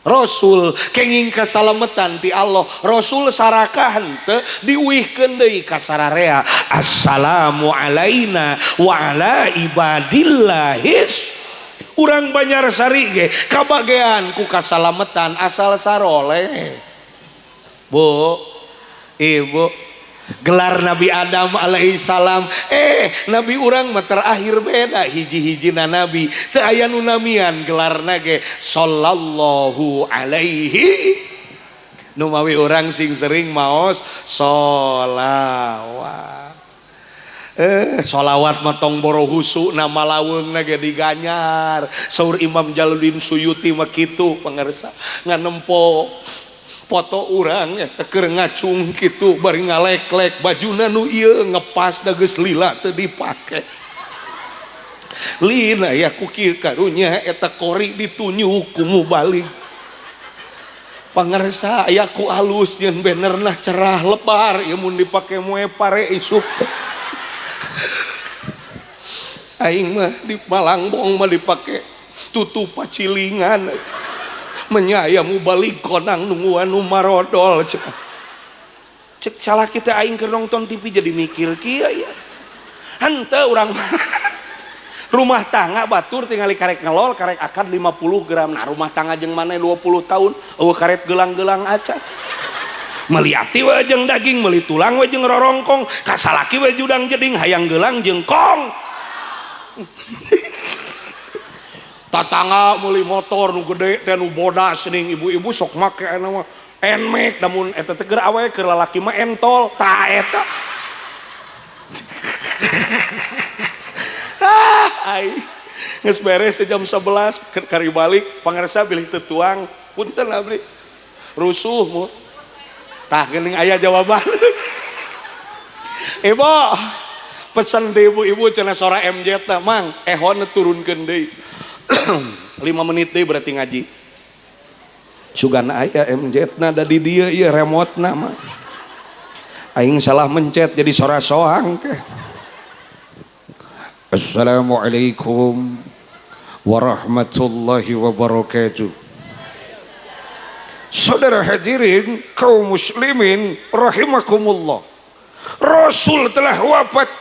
Rasul kenging kasalametan ti Allah. Rasul sarakah henteu diuihkeun deui ka sararea. Assalamu alaina wa ala ibadillahis. Urang Banjarsari ge kabagean ku kasalametan asal saroleh. Bu, Ibu, gelar Nabi Adam alaihi salam, nabi urang mah terakhir beda hiji-hijina nabi teu aya nu namian gelarna ge sallallahu alaihi. Nu mawi urang sing sering maos sholawat. Sholawat mah tong boro husu nama laweungna ge diganyar. Saur Imam Jalaluddin Suyuti mah kitu pangarsa nganempo foto urang eta keur ngacung kitu bari ngaleklek bajuna nu ieu ngepas da geus lila teu dipake. Lina ya ku kieu karunya eta kori ditunyuk ku mubalik. Pangarsa aya ku alus jeung benerna cerah lebar ieu mun dipake moe pare isuk. Aing mah di Malangbong mah dipake tutup pacilingan. Menyaya mubalik konang nungguan nu marodol cek. Cek salah kita aing keur nonton TV jadi mikir kieu ya. Henteu urang rumah tangga batur tingali karek ngelol karek akad 50 gram. Nah rumah tangga jeung maneh 20 tahun eueuh karet gelang-gelang acan. Meuli ati we jeung daging, meuli tulang we jeung rorongkong, kasalaki we judang jeding hayang gelang jeung kong. Tatangga meuli motor nu gede teh nu bodas ning ibu-ibu sok make anu mah Nmax namun eta teh keur awewe keur lalaki mah entol tah eta. Ah ai geus beres jam 11 kari balik pangarsa bilih teu tuang punten abdi rusuh mu tah geuning aya jawaban. Ibu pesen ti ibu-ibu cenah sora MJ teh mang ehon turunkeun deui. 5 menit deh berarti ngaji. Sugan aya MJ na da di dieu ieu remote na mah. Aing salah mencet jadi sora soang ke. Assalamualaikum warahmatullahi wabarakatuh. Saudara hadirin kaum muslimin rahimakumullah. Rasul telah wafat,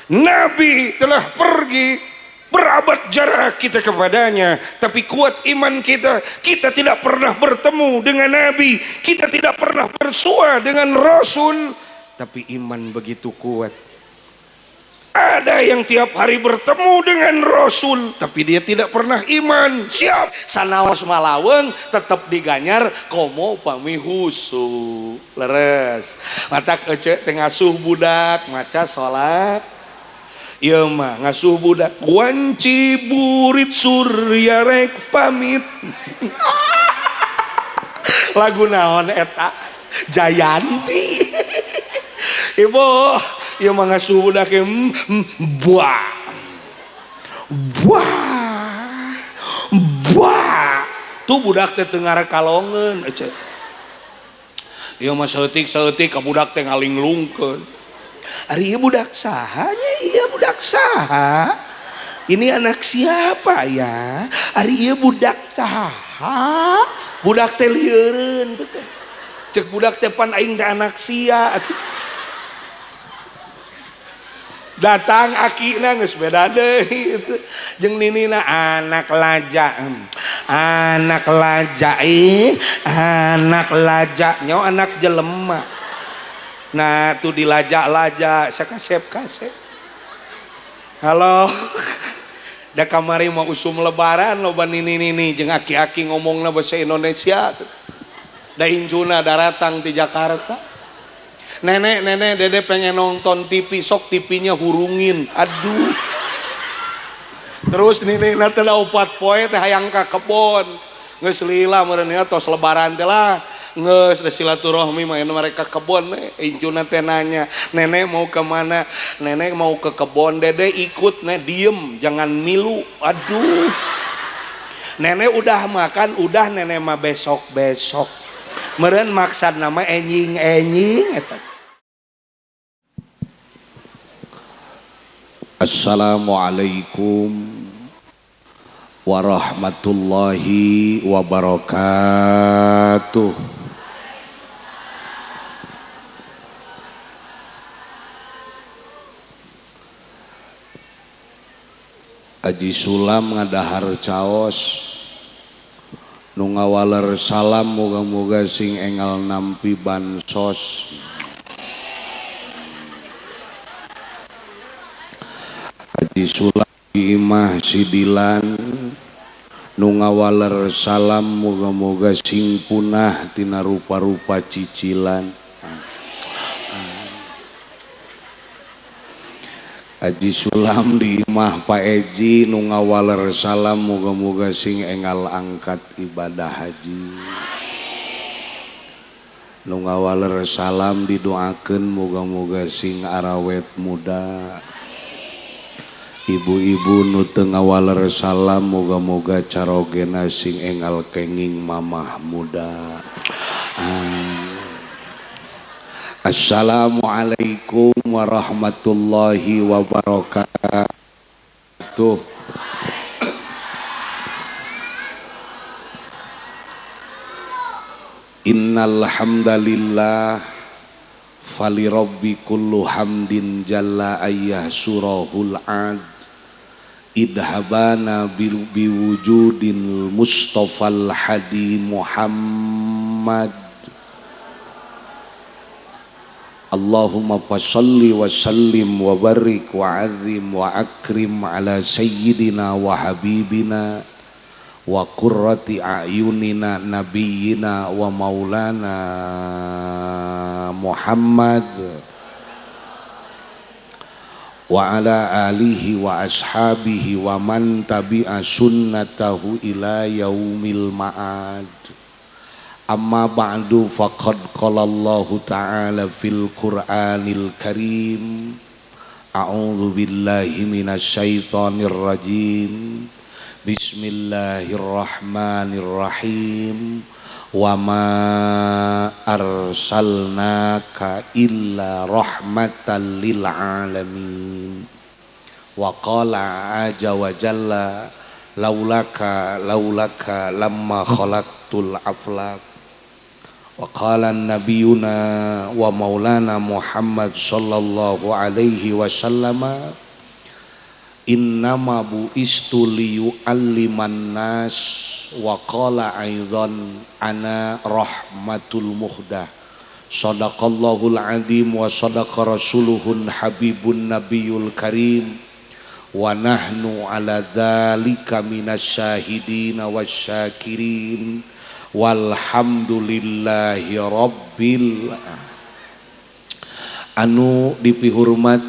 Nabi telah pergi, berabad jarak kita kepadanya, tapi kuat iman kita. Kita tidak pernah bertemu dengan Nabi, kita tidak pernah bersua dengan Rasul, tapi iman begitu kuat. Ada yang tiap hari bertemu dengan Rasul, tapi dia tidak pernah iman. Siap sanaos malaweng tetap diganyar komo pami husu. Leres matak ece teh ngasuh budak maca salat. Ieu mah ngasuh budak wanci burit surya rek pamit. Lagu naon eta Jayanti. Ibu ieu mah ngasuh budak buah buah buah tuh budak teh teu ngarakalongeun ece. Ieu mah saeutik-saeutik ka budak teh ngalinglungkeun. Ari ieu budak saha nya? Iya budak saha? Ini anak siapa ya? Ari ieu budak saha? Budak teh lieureun teh. Cek budak teh pan aing teh anak sia. Datang akina geus beda deui jeung ninina anak laja. Anak laja ih, anak laja nyawa anak jelema. Nah tuh dilajak-lajak sakasep-kasep. Halo. Da kamari mah usum lebaran loba nini-nini jeung aki-aki ngomongna bahasa Indonesia. Da incuna daratang ti Jakarta. Nenek, nenek, dede pengen nonton TV, sok TV-nya hurungin. Aduh. Terus nini teh da opat poe teh hayang ka kebon. Geus lila meureun nya tos lebaran teh lah. Geus da silaturahmi mah mereka kebon incuna teh nanya, "Nenek mau ke mana?" "Nenek mau ke kebon." "Dede ikut, nek diem, jangan milu." Aduh. Nenek udah makan, udah nenek mah besok-besok. Meureun maksad nama enjing-enjing eta. Assalamualaikum warahmatullahi wabarakatuh. Haji Sulam ngadahar caos nu ngawaler salam moga-moga sing engal nampi bansos. Haji Sulam imah sidilan nu ngawaler salam moga-moga sing punah tina rupa-rupa cicilan. Haji Sulam di imah Pak Eji nu ngawaler salam moga-moga sing engal angkat ibadah haji. Nu ngawaler salam didoakeun moga-moga sing arawet muda. Ibu-ibu nu teu ngawaler salam moga-moga carogena sing engal kenging mamah muda. Assalamualaikum warahmatullahi wabarakatuh. Innal hamdalillah fali rabbi kullu hamdin jalla ayyah surahul ad idhabana biwujudil mustafal hadi Muhammad. Allahumma fassalli wa sallim wa barik wa azim wa akrim ala sayyidina wa habibina wa qurrati a'yunina nabiyyina wa maulana Muhammad wa ala alihi wa ashabihi wa man tabi'a sunnatahu ila yaumil ma'ad. Amma ba'du faqad qala Allahu ta'ala fil Qur'anil Karim. A'udzu billahi minasyaitonir rajim. Bismillahirrahmanirrahim. Wa ma arsalnaka illa rahmatan lil alamin. Wa qala aja wa jalla laulaka laulaka lamma khalaqtul aflak. Wa qala nabiyuna wa maulana Muhammad sallallahu alaihi wasallam innama bu'istu liyu'alliman nas. Wa qala aidan ana rahmatul muhdah. Sadaqallahul azim wa sadaqa rasuluhun habibun nabiyul karim. Wa nahnu ala dzalika minasyahidin wasyakirin. Walhamdulillahi rabbil. Anu dipihormat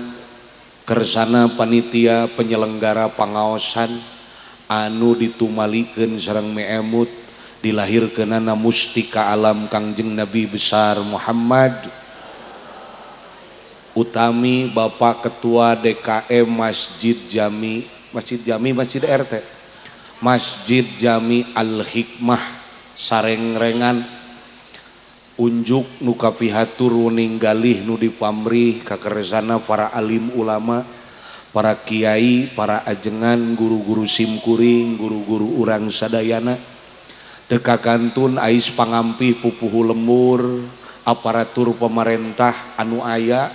kersana panitia penyelenggara pangaosan anu ditumalikeun sareng meemut dilahirkeunana mustika alam Kangjeng Nabi besar Muhammad utami Bapak Ketua DKM Masjid Jami Masjid Jami Masjid RT Masjid Jami Al Hikmah Sarengrengan unjuk nu kapihatur wening galih nu dipamrih kakersana para alim ulama, para kiai, para ajengan, guru-guru simkuring, guru-guru urang sadayana teu kakantun ais pangampih pupuhu lembur aparatur pemerintah anu aya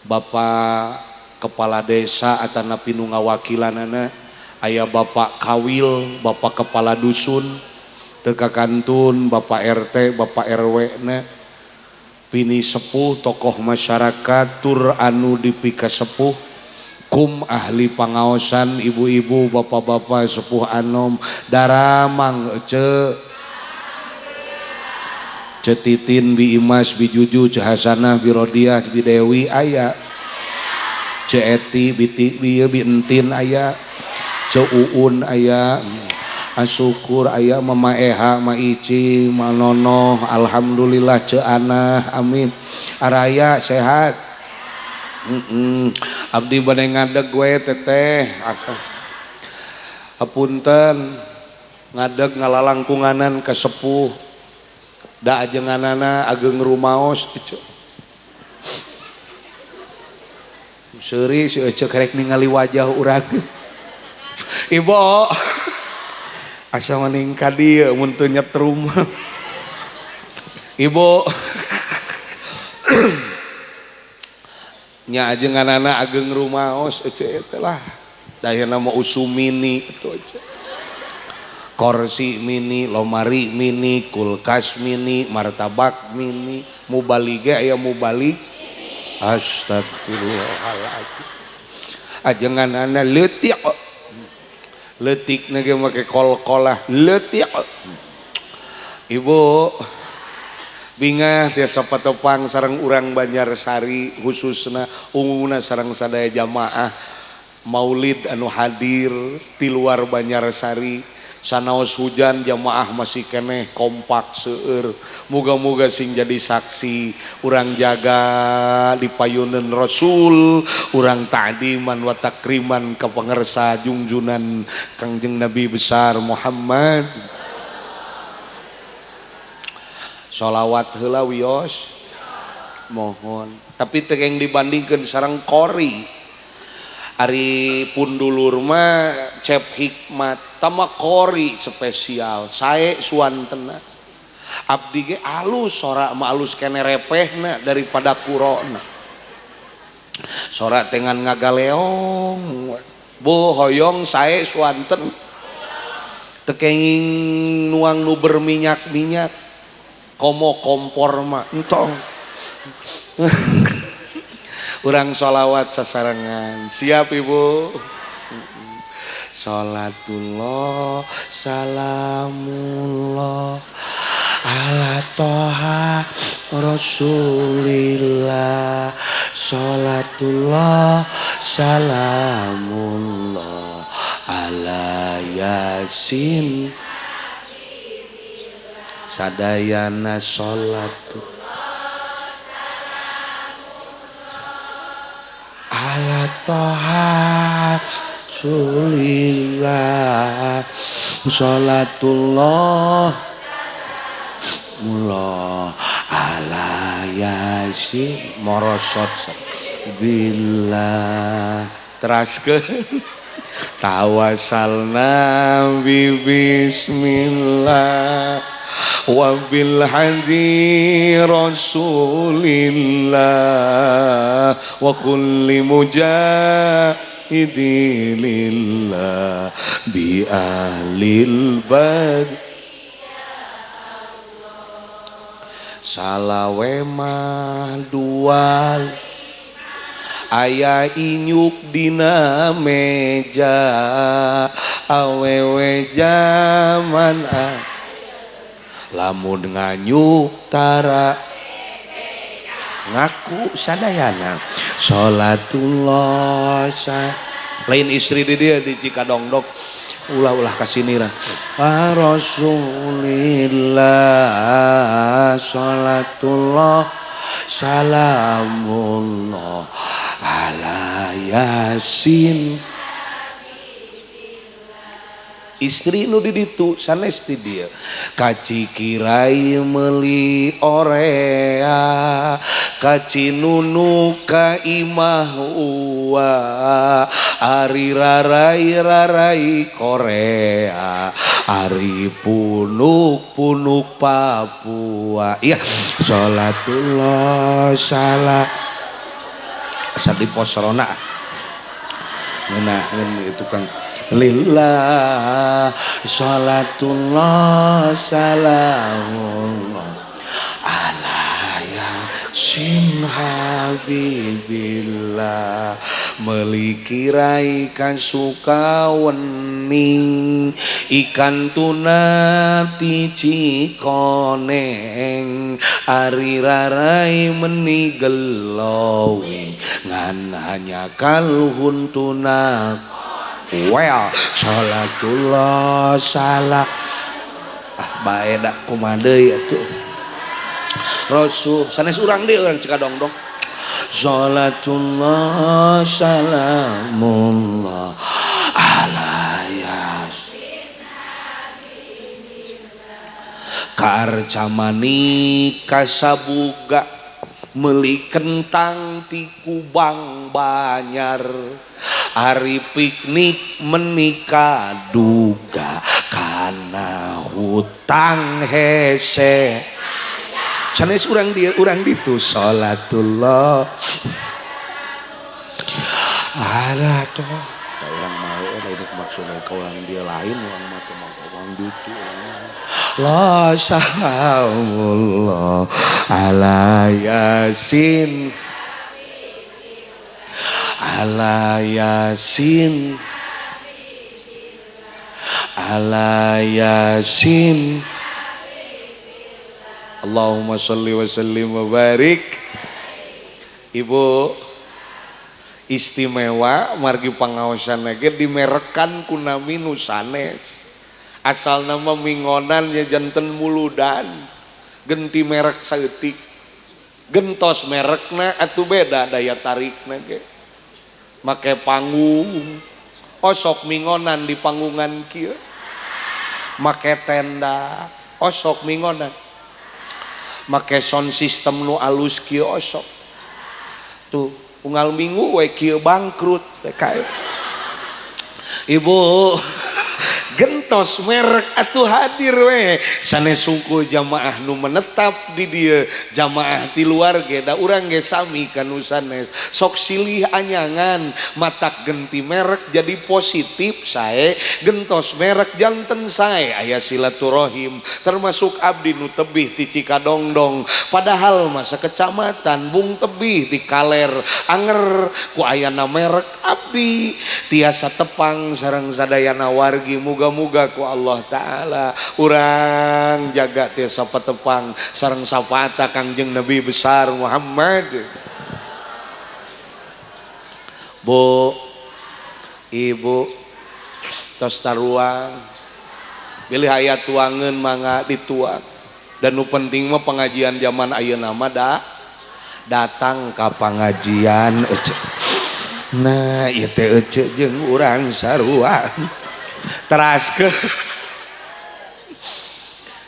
Bapak Kepala Desa atanapi nu ngawakilanana aya Bapak Kawil, Bapak Kepala Dusun teu kakantun Bapak RT, Bapak RW na pini sepuh tokoh masyarakat tur anu dipika sepuh kum ahli pangaosan ibu-ibu bapak-bapak sepuh anom daramang ece cetitin bi Imas bi Juju ce Hasanah bi Rodiah bi Dewi aya ce Eti bi bi bi Entin aya ce Uun aya asyukur aya Mama Eha Ma Ici Ma Nono alhamdulillah ce Anah amin araya sehat. Abdi bade ngadeg we teteh hapunten ngadeg ngalalangkunganan ka sepuh da ajenganana ageng rumaos seuri si ece karek ningali wajah urang. Ibu Asa maning ka dieu mun teu nyetrum. Ibu nya ajenganana ageng rumaos ece eta lah. Dayana mah usum mini itu ece. Kursi mini, lomari mini, kulkas mini, martabak mini, mubalik ge aya mubalik. Astagfirullahaladzim. Ajenganana leutik. Leutikna ge make kol-kolah leutik. Ibu bingah tiasa patopang sareng urang Banjarsari khususna umumna sareng sadaya jamaah maulid anu hadir ti luar Banjarsari sanaos hujan jamaah masih keneh kompak seueur muga-muga sing jadi saksi urang jaga di payuneun Rasul urang ta'diman wa takriman ka pangersa jungjunan Kangjeng Nabi besar Muhammad. Sholawat heula wios mohon tapi teu yang dibandingkeun sareng qori ari pundulur mah cep hikmat tama qori spesial sae suantena abdi ge alus sora mah alus kene repehna daripada kurona sora tengan ngagaleong bu hoyong sae suanten teu kenging nuang nu berminyak-minyak komo kompor mah entong. Urang sholawat sasarengan. Siap ibu? Sholatullah salamullah ala toha rasulillah. Sholatullah salamullah ala yasin. Sadayana sholat ala toha rasulillah. Sholatullah mullah ala yasin morosot billah teraskeun tawasalna bi bismillah wabil hadi rasulillah wa kulli mujahidin lillah bi ahlil bad salawe mah dual aya inyuk dina meja awewe jaman lamun nganyuk tara ngaku sadayana sholatullah lain istri di dia di Cikadongdok ulah-ulah kasinira Rasulillah sholatullah salamullah ala yasin. Istri nu di ditu sanes ti dieu kacikirai meuli orea kacinunu ka imah ua ari rarai rarai Korea ari punuk punuk Papua. Iya salatullah salah asa di posrona ngeunaheun itu Kang lillah salatullah salamullah ala yasin habibillah meuli kirai kan suka wening ikan tuna ti Cikoneng ari rarai meni gelowi ngan hanya kalhun tuna well salatullah salah ah bae da kumaha deui atuh Rasul sanes urang deui urang Cikadongdong salatullah salamullah ala yasin karcamani kasabuga meuli kentang ti Kubang Banyar ari piknik menika duga kan Kana hutang hese sanes urang dia urang ditu salatullah ada tuh orang mau ada maksudnya ke orang dia lain orang mah orang ditu la salamullah ala yasin ala yasin ala yasin. Allahumma sholli wa sallim wa barik. Ibu istimewa margi pangaosan ge dimerekan ku nami nu sanes. Asal nama mingonan ya janten muludan. Genti merek saeutik. Gentos merekna atuh beda daya tarikna ge. Make panggung. Osok mingonan di panggungan kieu. Make tenda, osok mingonan. Make sound system nu alus kieu osok. Tuh, unggal minggu we kieu bangkrut PKM. Ibu gentos merek atuh hadir we. Sanes sungguh jamaah nu menetap di dieu, jamaah ti luar ge da urang ge sami ka nu sanes. Sok silih anyangan, matak genti merek jadi positif sae, gentos merek janten sae aya silaturahim termasuk abdi nu tebih ti Cikadongdong. Padahal masa kecamatan bung tebih ti kaler anger ku ayana merek abdi tiasa tepang sareng sadayana wargi. Muga-muga ku Allah Ta'ala urang jaga tiasa patepang sareng syafaat Kangjeng Nabi besar Muhammad. Bu, ibu tos taruang bilih aya tuangeun mangga dituang. Dan nu penting mah pengajian zaman ayeuna mah datang ka pangajian ece. Nah ieu teh ece jeung urang sarua. Teraskeun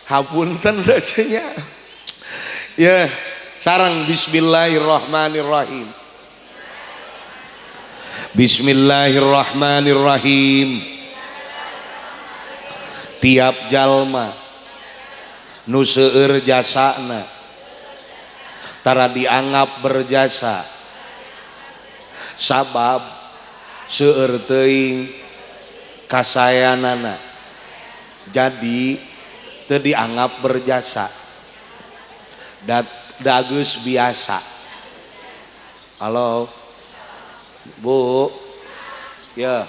hapunten ece nya. Ya, sareng bismillahirrahmanirrahim. Bismillahirrahmanirrahim. Tiap jalma nu seueur jasana tara dianggap berjasa sabab seueur teuing kasayanana jadi teu dianggap berjasa dageus biasa. Halo Bu, ya,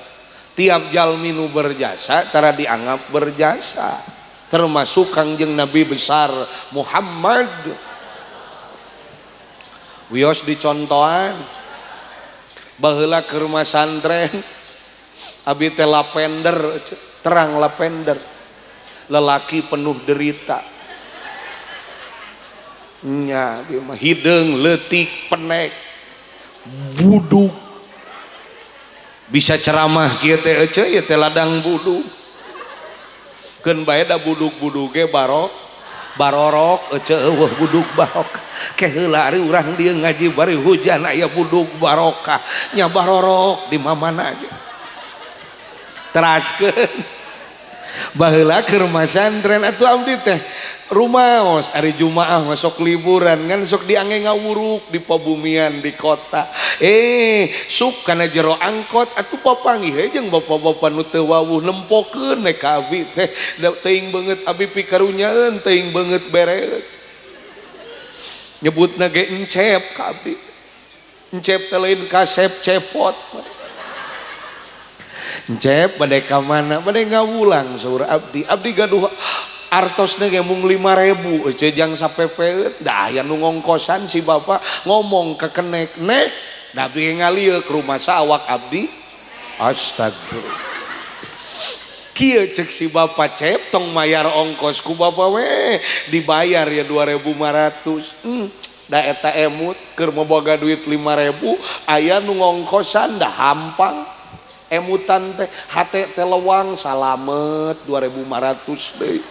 tiap jalmi nu berjasa tara dianggap berjasa termasuk Kangjeng Nabi besar Muhammad. Wios dicontohan baheula keur masantren abi teh lapender, terang lapender, lelaki penuh derita nya hideung leutik penek buduk bisa ceramah kieu teh ece ieu teh ladang buduk keun bae da buduk-buduk ge barorok ece eueuh buduk barok ke heula ari urang dieu ngaji bari hujan aya buduk barokah nya barorok di mamana ge teraskeun baheula keur masantren atuh abdi teh rumaos ari Jumaah mah sok liburan kan sok diange ngawuruk di pabumian di kota sok kana jero angkot atuh papanggih we jeung bapak-bapak nu teu wawuh nempokeun we ka abi teh teuing beungeut abi pikarunyaeun teuing beungeut bereut nyebutna ge encep ka abdi encep teh lain kasep cepot encep bade ka mana bade ngawulang saur abdi abdi gaduh artosna ge mung 5.000 ece jang sapepeut da aya nu ngongkosan si bapak ngomong ke kenek nek da abdi ngalieu ke rumah sawak abdi astagfirullah kieu cek si bapak cep tong mayar ongkos ku bapak we dibayar ya 2.500 da eta emut keur moboga duit 5.000 aya nu ngongkosan da hampang emutan teh hate teh lewang salamet 2.500 deui.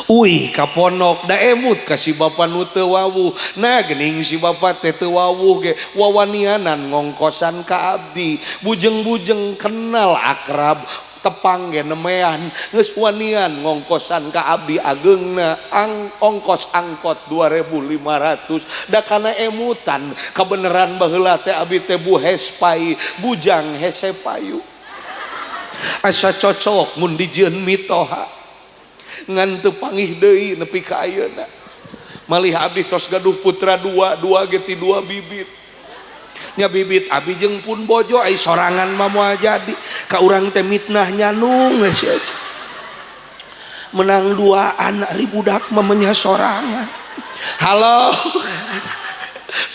Uih kaponok da emut ka si bapa nu teu wawuh. Nah geuning si bapa teh teu wawuh ge wawanianan ngongkosan ka abdi. Bujeng-bujeng kenal akrab Tepang ge nemean geus wanian ngongkosan ka abdi ageungna ongkos angkot 2500 da kana emutan kabeneran baheula teh abdi teh bu hespai bujang hese payu. Asa cocok mun dijieun mitoha ngan teu pangih deui nepi ka ayeuna. Malih abdi tos gaduh putra dua, dua ge ti dua bibit. Nya bibit abi jeung pun bojo ai sorangan mah moal jadi ka urang teh mitnah nyanung geus menang dua anak ri budak mah menya sorangan. Halo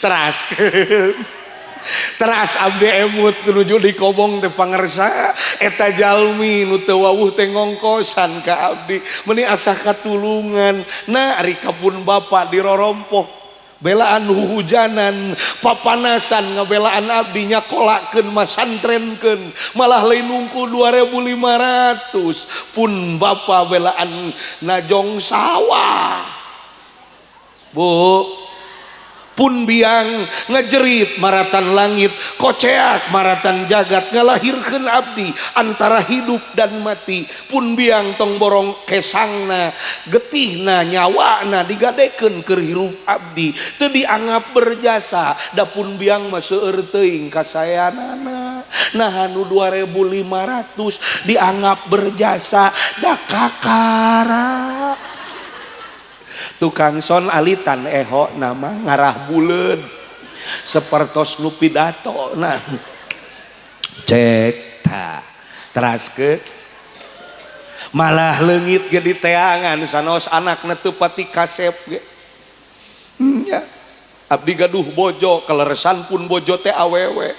teraskeun teras abdi emut nuju di kobong teh pangersa eta jalmi nu teu wawuh teh ngongkosan ka abdi meuni asa katulungan. Nah ari ka pun bapa dirorompoh belaan huhujanan papanasan ngabelaan abdi nyakolakeun masantrenkeun malah lain nungku 2500 pun bapa belaan najong sawah. Bu pun biang ngejerit maratan langit koceak maratan jagat ngalahirkeun abdi antara hidup dan mati. Pun biang tong borong kesangna getihna nyawana digadekeun keur hirup abdi teu dianggap berjasa da pun biang mah seueur teuing kasayanana. Nah anu 2500 dianggap berjasa da kakara tukang son alitan eho nama ngarah buleud sepertos nu pidato. Nah cek ta teraskeun malah leungit ge diteangan sanos anakna teu pati kasep ge. Nya abdi gaduh bojo kaleresan pun bojo teh awewe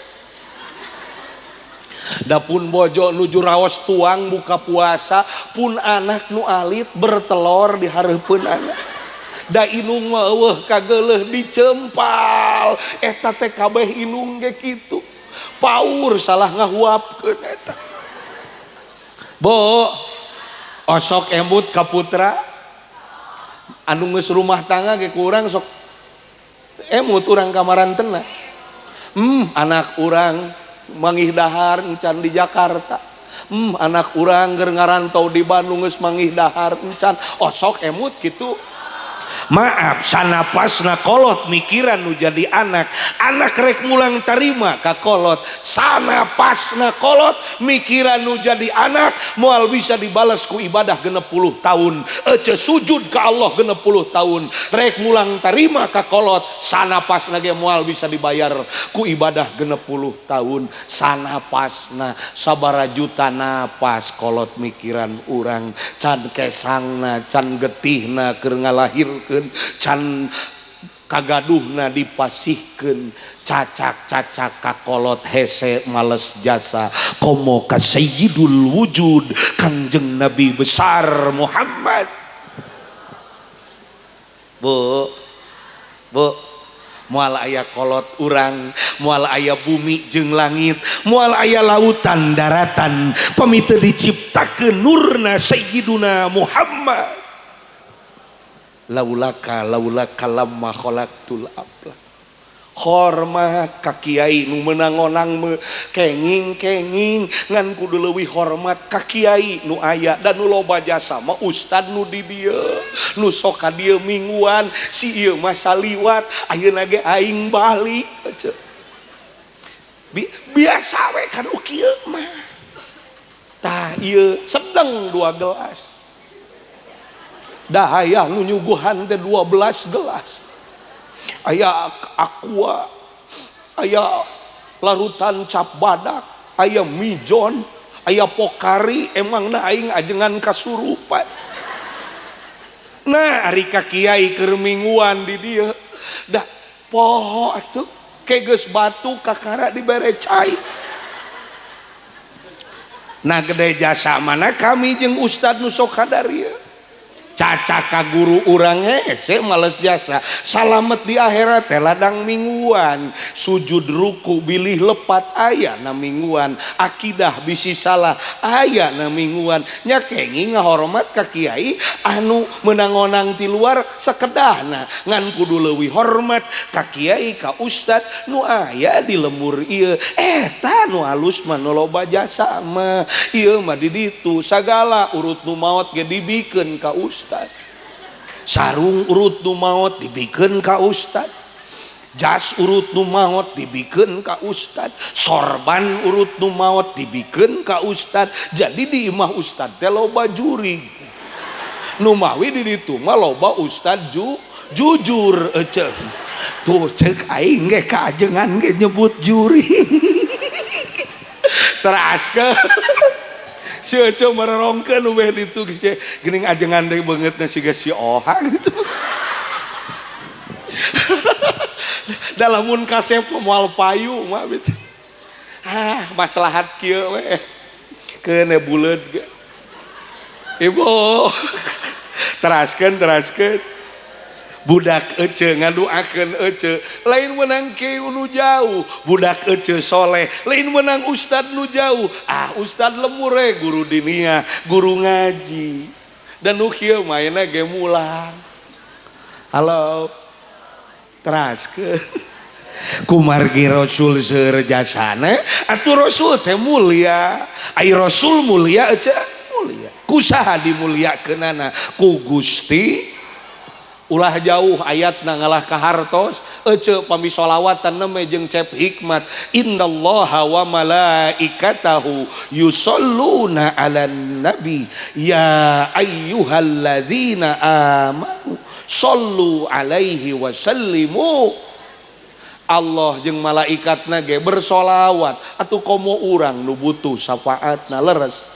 da pun bojo nuju raos tuang buka puasa pun anak nu alit bertelor di hareupeun anak da inung mah eueuh kageuleuh dicempal eta teh kabeh inung ge kitu paur salah ngahuapkeun eta. Bo osok emut ka putra anu geus rumah tangga ge kurang sok emut urang kamarantena. Anak urang mangih dahar encan di Jakarta. Anak urang keur ngarantau di Bandung geus mangih dahar encan osok emut kitu. Maaf sanapasna kolot mikiran nu jadi anak anak rek mulang tarima ka kolot sanapasna kolot mikiran nu jadi anak moal bisa dibalas ku ibadah 60 tahun ece sujud ka Allah 60 tahun rek mulang tarima ka kolot sanapasna ge moal bisa dibayar ku ibadah 60 tahun sanapasna sabara juta napas kolot mikiran urang can kesangna can getihna keur ngalahirkeun can kagaduhna dipasihkeun cacak-cacak kakolot hese males jasa komo ka sayyidul wujud Kangjeng Nabi besar Muhammad. Bu bu moal aya kolot urang moal aya bumi jeung langit moal aya lautan daratan pami teu diciptakeun nurna sayyiduna Muhammad. Laulaka laulaka lamma khalaqtul aflak. Hormat ka kiai nu meunang ngonang me kenging kenging ngan kudu leuwih hormat ka kiai nu aya dan nu loba jasa mah ustad nu di dieu nu sok ka dieu mingguan si ieu mah saliwat ayeuna ge aing balik. Biasa we kan nu kieu mah tah ieu sedeng 2 gelas dahayah nu nyuguhan teh 12 gelas aya aqua aya larutan cap badak aya mijon aya pokari emangna aing ajengan kasurupan. Nah ari ka kiai keur mingguan di dieu da poho atuh ke geus batu kakara dibere cai. Nah gede jasa mana kami jeung ustad nu sok kadarieu Caca ka guru urang hese males jasa. Salamet di akhirat teh ladang mingguan. Sujud ruku bilih lepat aya na mingguan. Akidah bisi salah aya na mingguan. Nya kenging ngahormat ka kiai anu meunang ngonang ti luar sakedahna ngan kudu leuwih hormat ka kiai ka ustad nu aya di lembur ieu. Eta nu alus mah nu loba jasa mah. Ieu mah di ditu sagala urut nu maot ge dibikeun ka ustad. Sarung urut nu maot dibikeun ka ustad, jas urut nu maot dibikeun ka ustad, sorban urut nu maot dibikeun ka ustad. Jadi di imah ustad teh loba jurig. Nu mawi di ditu mah loba ustad jujur eceu. Tuh ceuk aing ge ka ajengan ge nyebut juri. Teraskeun si Ece merorongkeun weh ditu ge geuning ajengan deui beungeutna siga si Oha gitu. Da lamun kasep moal payu mah gitu. Ah, maslahat kieu we. Keun buleud ge. Ibu. Teraskeun teraskeun. Budak ece ngaduakeun ece lain menang kiai nu jauh, budak ece soleh lain menang ustad nu jauh. Ah, ustad lemure guru diniyah, guru ngaji. Dan nu kieu maena ge mulang. Halo. Teraskeun. Kumargi Rasul seueur jasana, atuh Rasul teh mulia. Ai Rasul mulia ece mulia. Kusaha dimuliakeunana? Ku Gusti. Ulah jauh ayatna ngalah ka hartos ece pami sholawatan neme jeung cep hikmat innallaha wa malaikatahu yusholluna 'alan nabi ya ayyuhalladzina amanu shollu 'alaihi wa sallimu. Allah jeung malaikatna ge bersolawat atuh komo urang nu butuh syafaatna leres.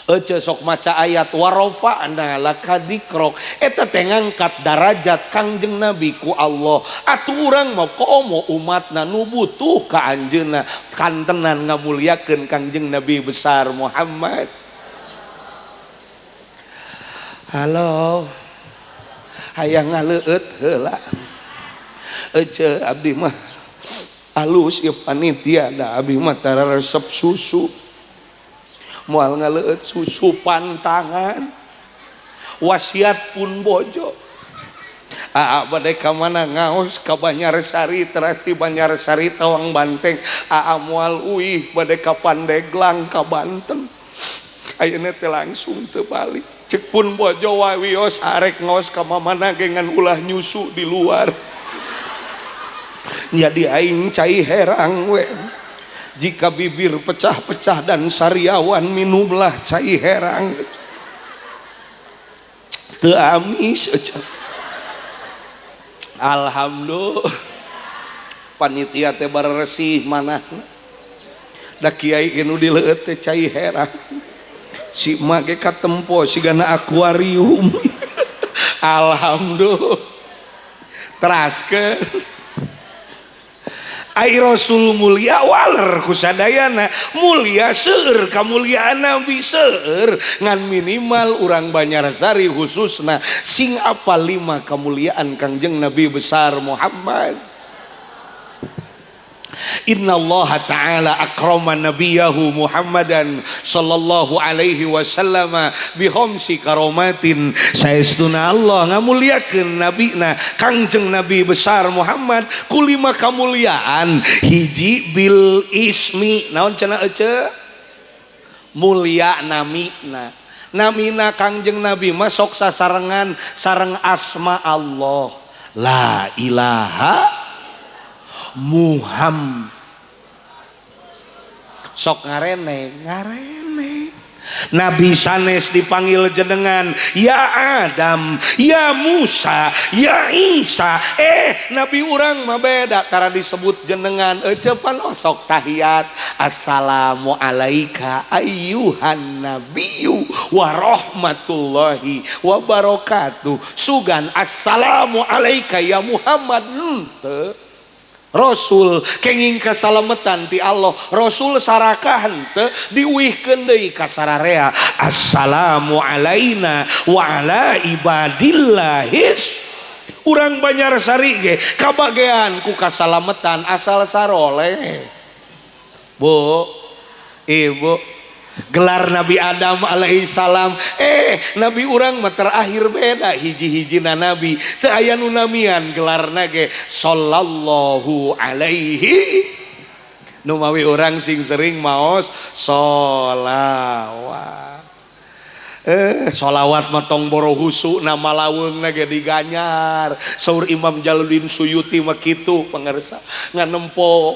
Ece sok maca ayat warafa'na laka dzikrok eta teh ngangkat darajat Kangjeng Nabi ku Allah. Atuh urang mah komo umatna nu butuh ka anjeunna kantenan ngamuliakeun Kangjeng Nabi besar Muhammad. Halo. Hayang ngaleueut heula. Ece abdi mah alus ieu panitia da abdi mah tara resep susu. Moal ngaleueut susu pantangan wasiat pun bojo. Aa bade ka mana ngaos ka Banyarsari teras ti Banyarsari Tawang Banteng. Aa moal uih bade ka Pandeglang ka Banten. Ayeuna teh langsung teu balik. Ceuk pun bojo wawios arek ngaos ka mamana ge ngan ulah nyusu di luar. Jadi aing cai herang we. Jika bibir pecah-pecah dan sariawan minumlah cai herang. Teu amis. Alhamdulillah. Panitia teh baresih manahna. Da kiai ge nu dileueut teh cai herang. Si emak ge katempo sigana akuarium. Alhamdulillah. Teraskeun. Ai Rasul mulia waler kusadayana mulia seueur kamuliaan Nabi seueur ngan minimal urang Banyarsari khususna sing apal 5 kamuliaan Kangjeng Nabi besar Muhammad. Innallaha ta'ala akrama nabiyahu Muhammadan sallallahu alaihi wasallam bihomsi karomatin. Saestuna Allah ngamuliakeun nabina Kangjeng Nabi besar Muhammad ku 5 kamuliaan. Hiji bil ismi naon cenah ece mulia namina. Namina Kangjeng Nabi mah sok sasarengan sareng asma Allah la ilaha Muhammad. Sok ngarene ngarene Nabi sanes dipanggil jenengan ya Adam, ya Musa, ya Isa. Nabi urang mah beda karena disebut jenengan. Ecepan osok tahiyat assalamu alaika ayyuhan nabiyyu wa rahmatullahi wa barakatuh. Sugan assalamu alaika ya Muhammad. Henteu. Rasul kenging kasalametan ti Allah. Rasul sarakah henteu diuihkeun deui ka sararea. Assalamu alaina wa ala ibadillahis. Urang Banjarsari ge kabagean ku kasalametan asal saroleh. Bu, Ibu, gelar Nabi Adam alaihi salam, Nabi urang mah terakhir beda hiji-hijina nabi teu aya nu namian gelarna ge sallallahu alaihi. Nu mawi urang sing sering maos sholawat. Sholawat mah tong boro husu nama laweungna ge diganyar. Saur Imam Jalaluddin Suyuti mah kitu pangarsa nganempo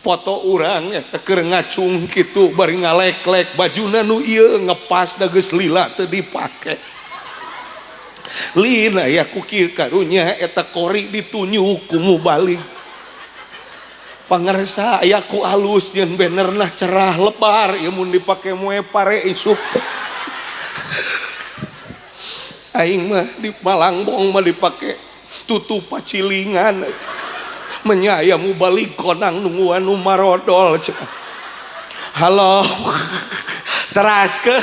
foto urang eta keur ngacung kitu bari ngalek-lek bajuna nu ieu ngepas da geus lila teu dipake. Lina ya ku kieu karunya eta kori ditunyuk ku mubalik. Pangarsa aya ku alus jeung benerna cerah lebar ieu mun dipake moe pare isuk. Aing mah di Malangbong mah dipake tutup pacilingan. Menyaya mubalik konang nungguan nu marodol. Halo. Teras ke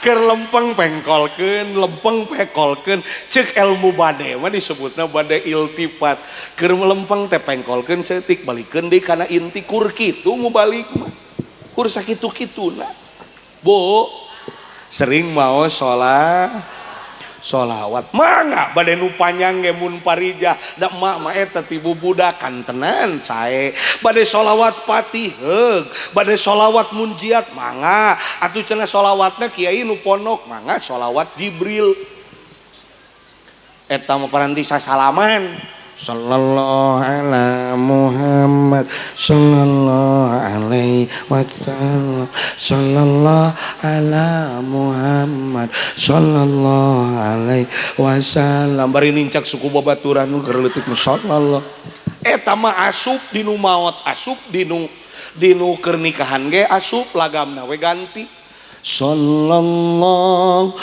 keur lempeng pengkolkeun, lempeng pekolkeun. Ceuk ilmu bade mah disebutna bade iltifat. Keur lempeng teh pengkolkeun saeutik balikeun deui kana inti kur kitu mubalik mah. Kur sakitu-kituna. Bu, sering mau sholat sholawat mangga bade nu panjang ge mun parijah da emak mah eta ti bubudakan tenan sae bade sholawat patih heug bade sholawat munjiat mangga atuh cenah sholawatna kiai nu pondok mangga sholawat Jibril eta mah paranti sasalaman sallallahu ala Muhammad sallallahu alaihi wasallam sallallahu ala Muhammad sallallahu alaihi wasallam bari nincak suku babaturan nu keur leutik sallallahu eta mah asup dinu maot asup dinu keur nikahan ge asup lagamna we ganti sallallahu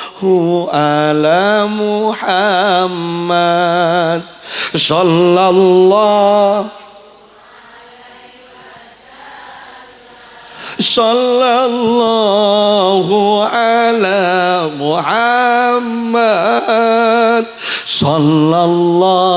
ala Muhammad sallallahu sallallahu ala Muhammad sallallahu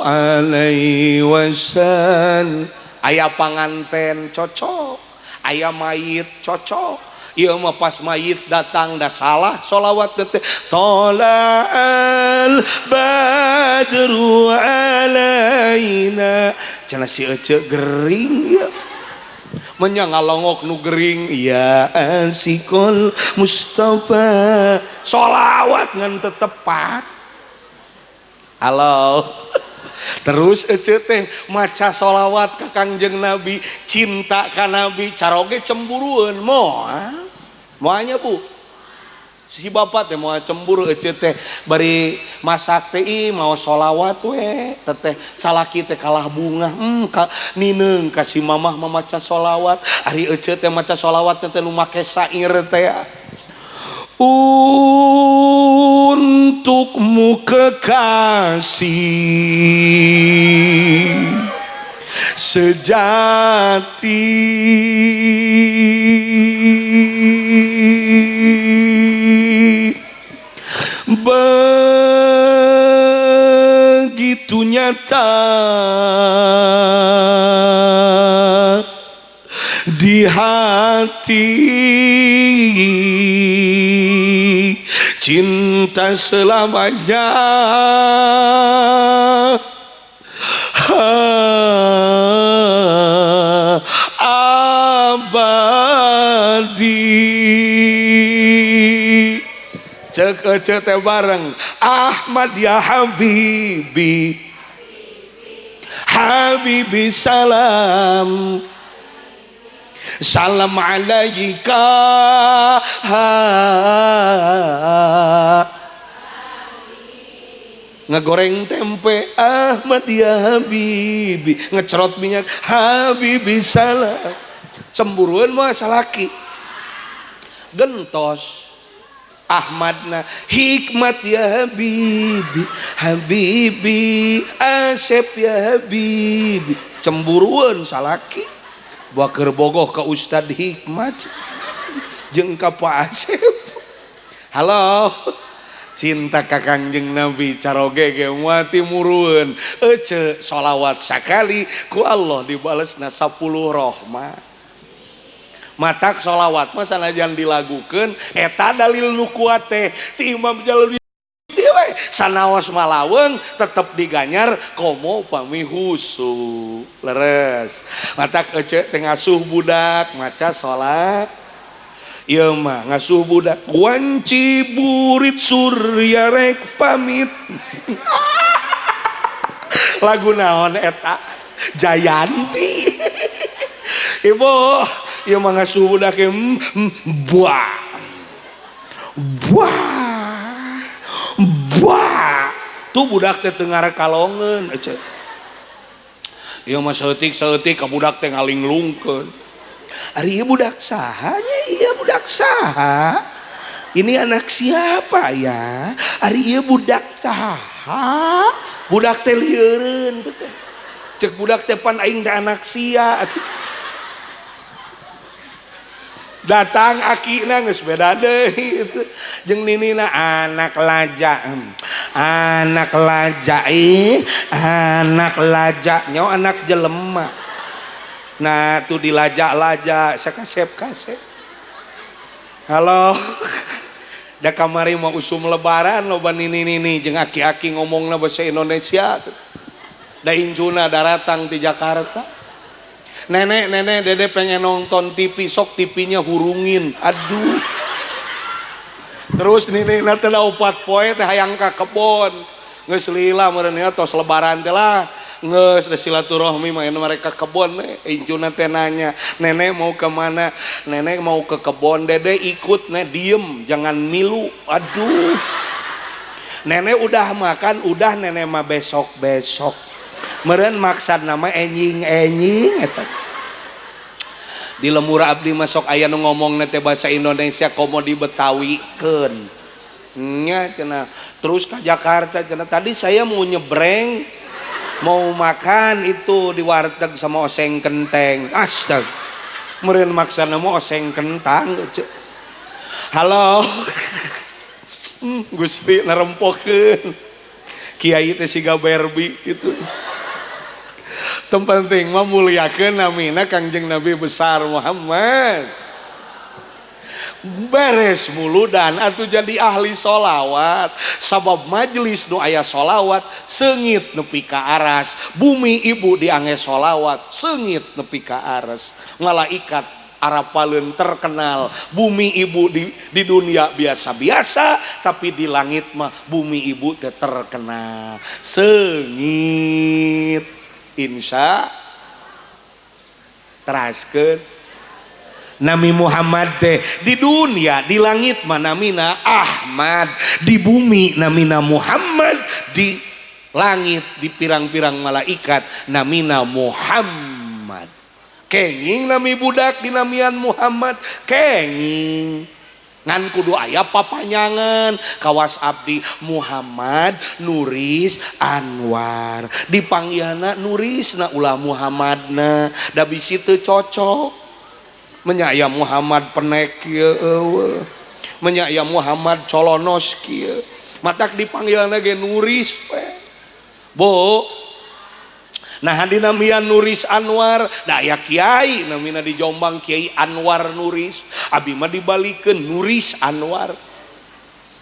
alaihi wasallam. Aya panganten cocok, aya mayit cocok. Ieu mah pas mayit datang da salah sholawat teh tola'al badru alaina cenah si ece gering ieu menya ngalongok nu gering ya asikul Mustafa sholawat ngan teu tepat. Halo. Terus ece teh maca sholawat ka Kangjeng Nabi, cinta ka Nabi, caroge cemburueun moal. Moalnya Bu. Si bapak teh moal cemburu ece teh bari masak teh ih mau sholawat we teteh salaki teh kalah bunga nineung ka si mamah mamaca sholawat ari ece teh maca sholawat teh nu make sair teh untukmu kekasih sejati begitu nyata di hati cinta selamanya abadi. Cek ece teh bareng Ahmad ya Habibi Habibi salam salam alaika. Ngegoreng tempe Ahmad ya Habibi, ngecerot minyak Habibi salam. Cemburuan mah salaki gentos. Ahmadna Hikmat ya Habibi, Habibi Asep ya Habibi. Cemburuan salaki buah keur bogoh ka Ustad Hikmat jeung ka Pak Asep. Halo, cinta ka Kangjeng Nabi caroge ge moal timurueun. Ece sholawat sakali ku Allah dibalesna 10 rahmat. Matak sholawat mah sanajan dilagukeun eta dalil nu kuat teh ti Imam Jalaluddin we sanaos malaweung tetep diganyar komo pami husu leres. Matak ece teh ngasuh budak maca salat ieu mah ngasuh budak wanci burit surya rek pamit. Lagu naon eta Jayanti. Ibu ieu mah ngasuh budak buah buah buah tuh budak teh teu ngarakalongeun ece. Ieu mah saeutik-saeutik ka budak teh ngalinglungkeun. Ari ieu budak saha nya? Ieu budak saha? Ini anak siapa ya? Ari ieu budak saha? Budak teh lieureun teh. Cek budak teh pan aing teh anak sia. Datang akina geus beda deui jeung ninina anak laja. Anak laja ih, anak laja nyawa anak jelema. Nah tuh dilajak-lajak sakasep-kasep. Halo. Da kamari mah usum lebaran loba nini-nini jeung aki-aki ngomongna bahasa Indonesia. Da incuna daratang ti Jakarta. Nenek, nenek, dede pengen nonton TV, sok TV-nya hurungin. Aduh. Terus nini teh da opat poe teh hayang ka kebon. Geus lila meureun nya tos lebaran teh lah. Geus da silaturahmi mah mereka kebon incuna teh nanya, "Nenek mau ke mana?" "Nenek mau ke kebon." "Dede ikut, nek diem, jangan milu." Aduh. Nenek udah makan, udah nenek mah besok-besok. Meureun maksad nama enjing-enjing eta. Di lemur abdi masuk aya nu ngomongna teh bahasa Indonesia komo dibetawikeun. Nya cenah. Terus ke Jakarta cenah, tadi saya mau nyebreng mau makan itu di warteg sama oseng kenteng. Astaga. Meureun maksana mah oseng kentang. Halo. Gusti narempokeun. Kiai teh siga Barbie gitu. Teu penting mah muliakeun namina Kangjeng Nabi besar Muhammad. Beres muludan atuh jadi ahli sholawat. Sabab majelis nu aya sholawat seungit nepi ka aras. Bumi ibu diangge sholawat seungit nepi ka aras. Malaikat arapaleun terkenal. Bumi ibu di dunia biasa-biasa, tapi di langit mah bumi ibu teh terkenal seungit. Insya teraskeun Nami Muhammad teh di dunia, di langit mah namina Ahmad, di bumi namina Muhammad, di langit di pirang-pirang malaikat namina Muhammad. Kenging nami budak dinamian Muhammad, kenging. Ngan kudu aya papanyangan kawas abdi Muhammad Nuris Anwar. Dipanggilna Nurisna ulah Muhammadna, da bisi teu cocok. Menyaya Muhammad penek kieu eueuh. Menyaya Muhammad colonos kieu. Matak dipanggilna ge Nuris we. Bu. Nah dinamian Nuris Anwar, da aya kiai namina di Jombang Kiai Anwar Nuris. Abi mah dibalikeun Nuris Anwar.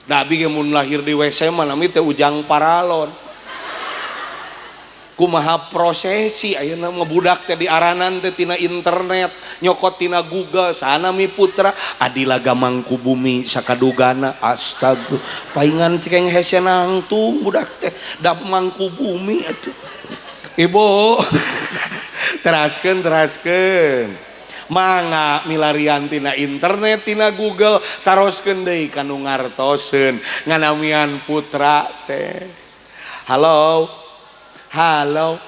Da abi ge mun lahir di WC mah nami teh Ujang Paralon. Kumaha prosesi ayeuna mah budak teh diaranan teh tina internet, nyokot tina Google, sanami putra Adilaga Mangkubumi sakadugana. Astagfirullah, paingan cekeng hese nangtung budak teh da Mangkubumi atuh. Ibu teraskeun teraskeun. Mangga milarian tina internet tina Google taroskeun deui ka nu ngartoseun nganamian putra teh. Halo. Halo.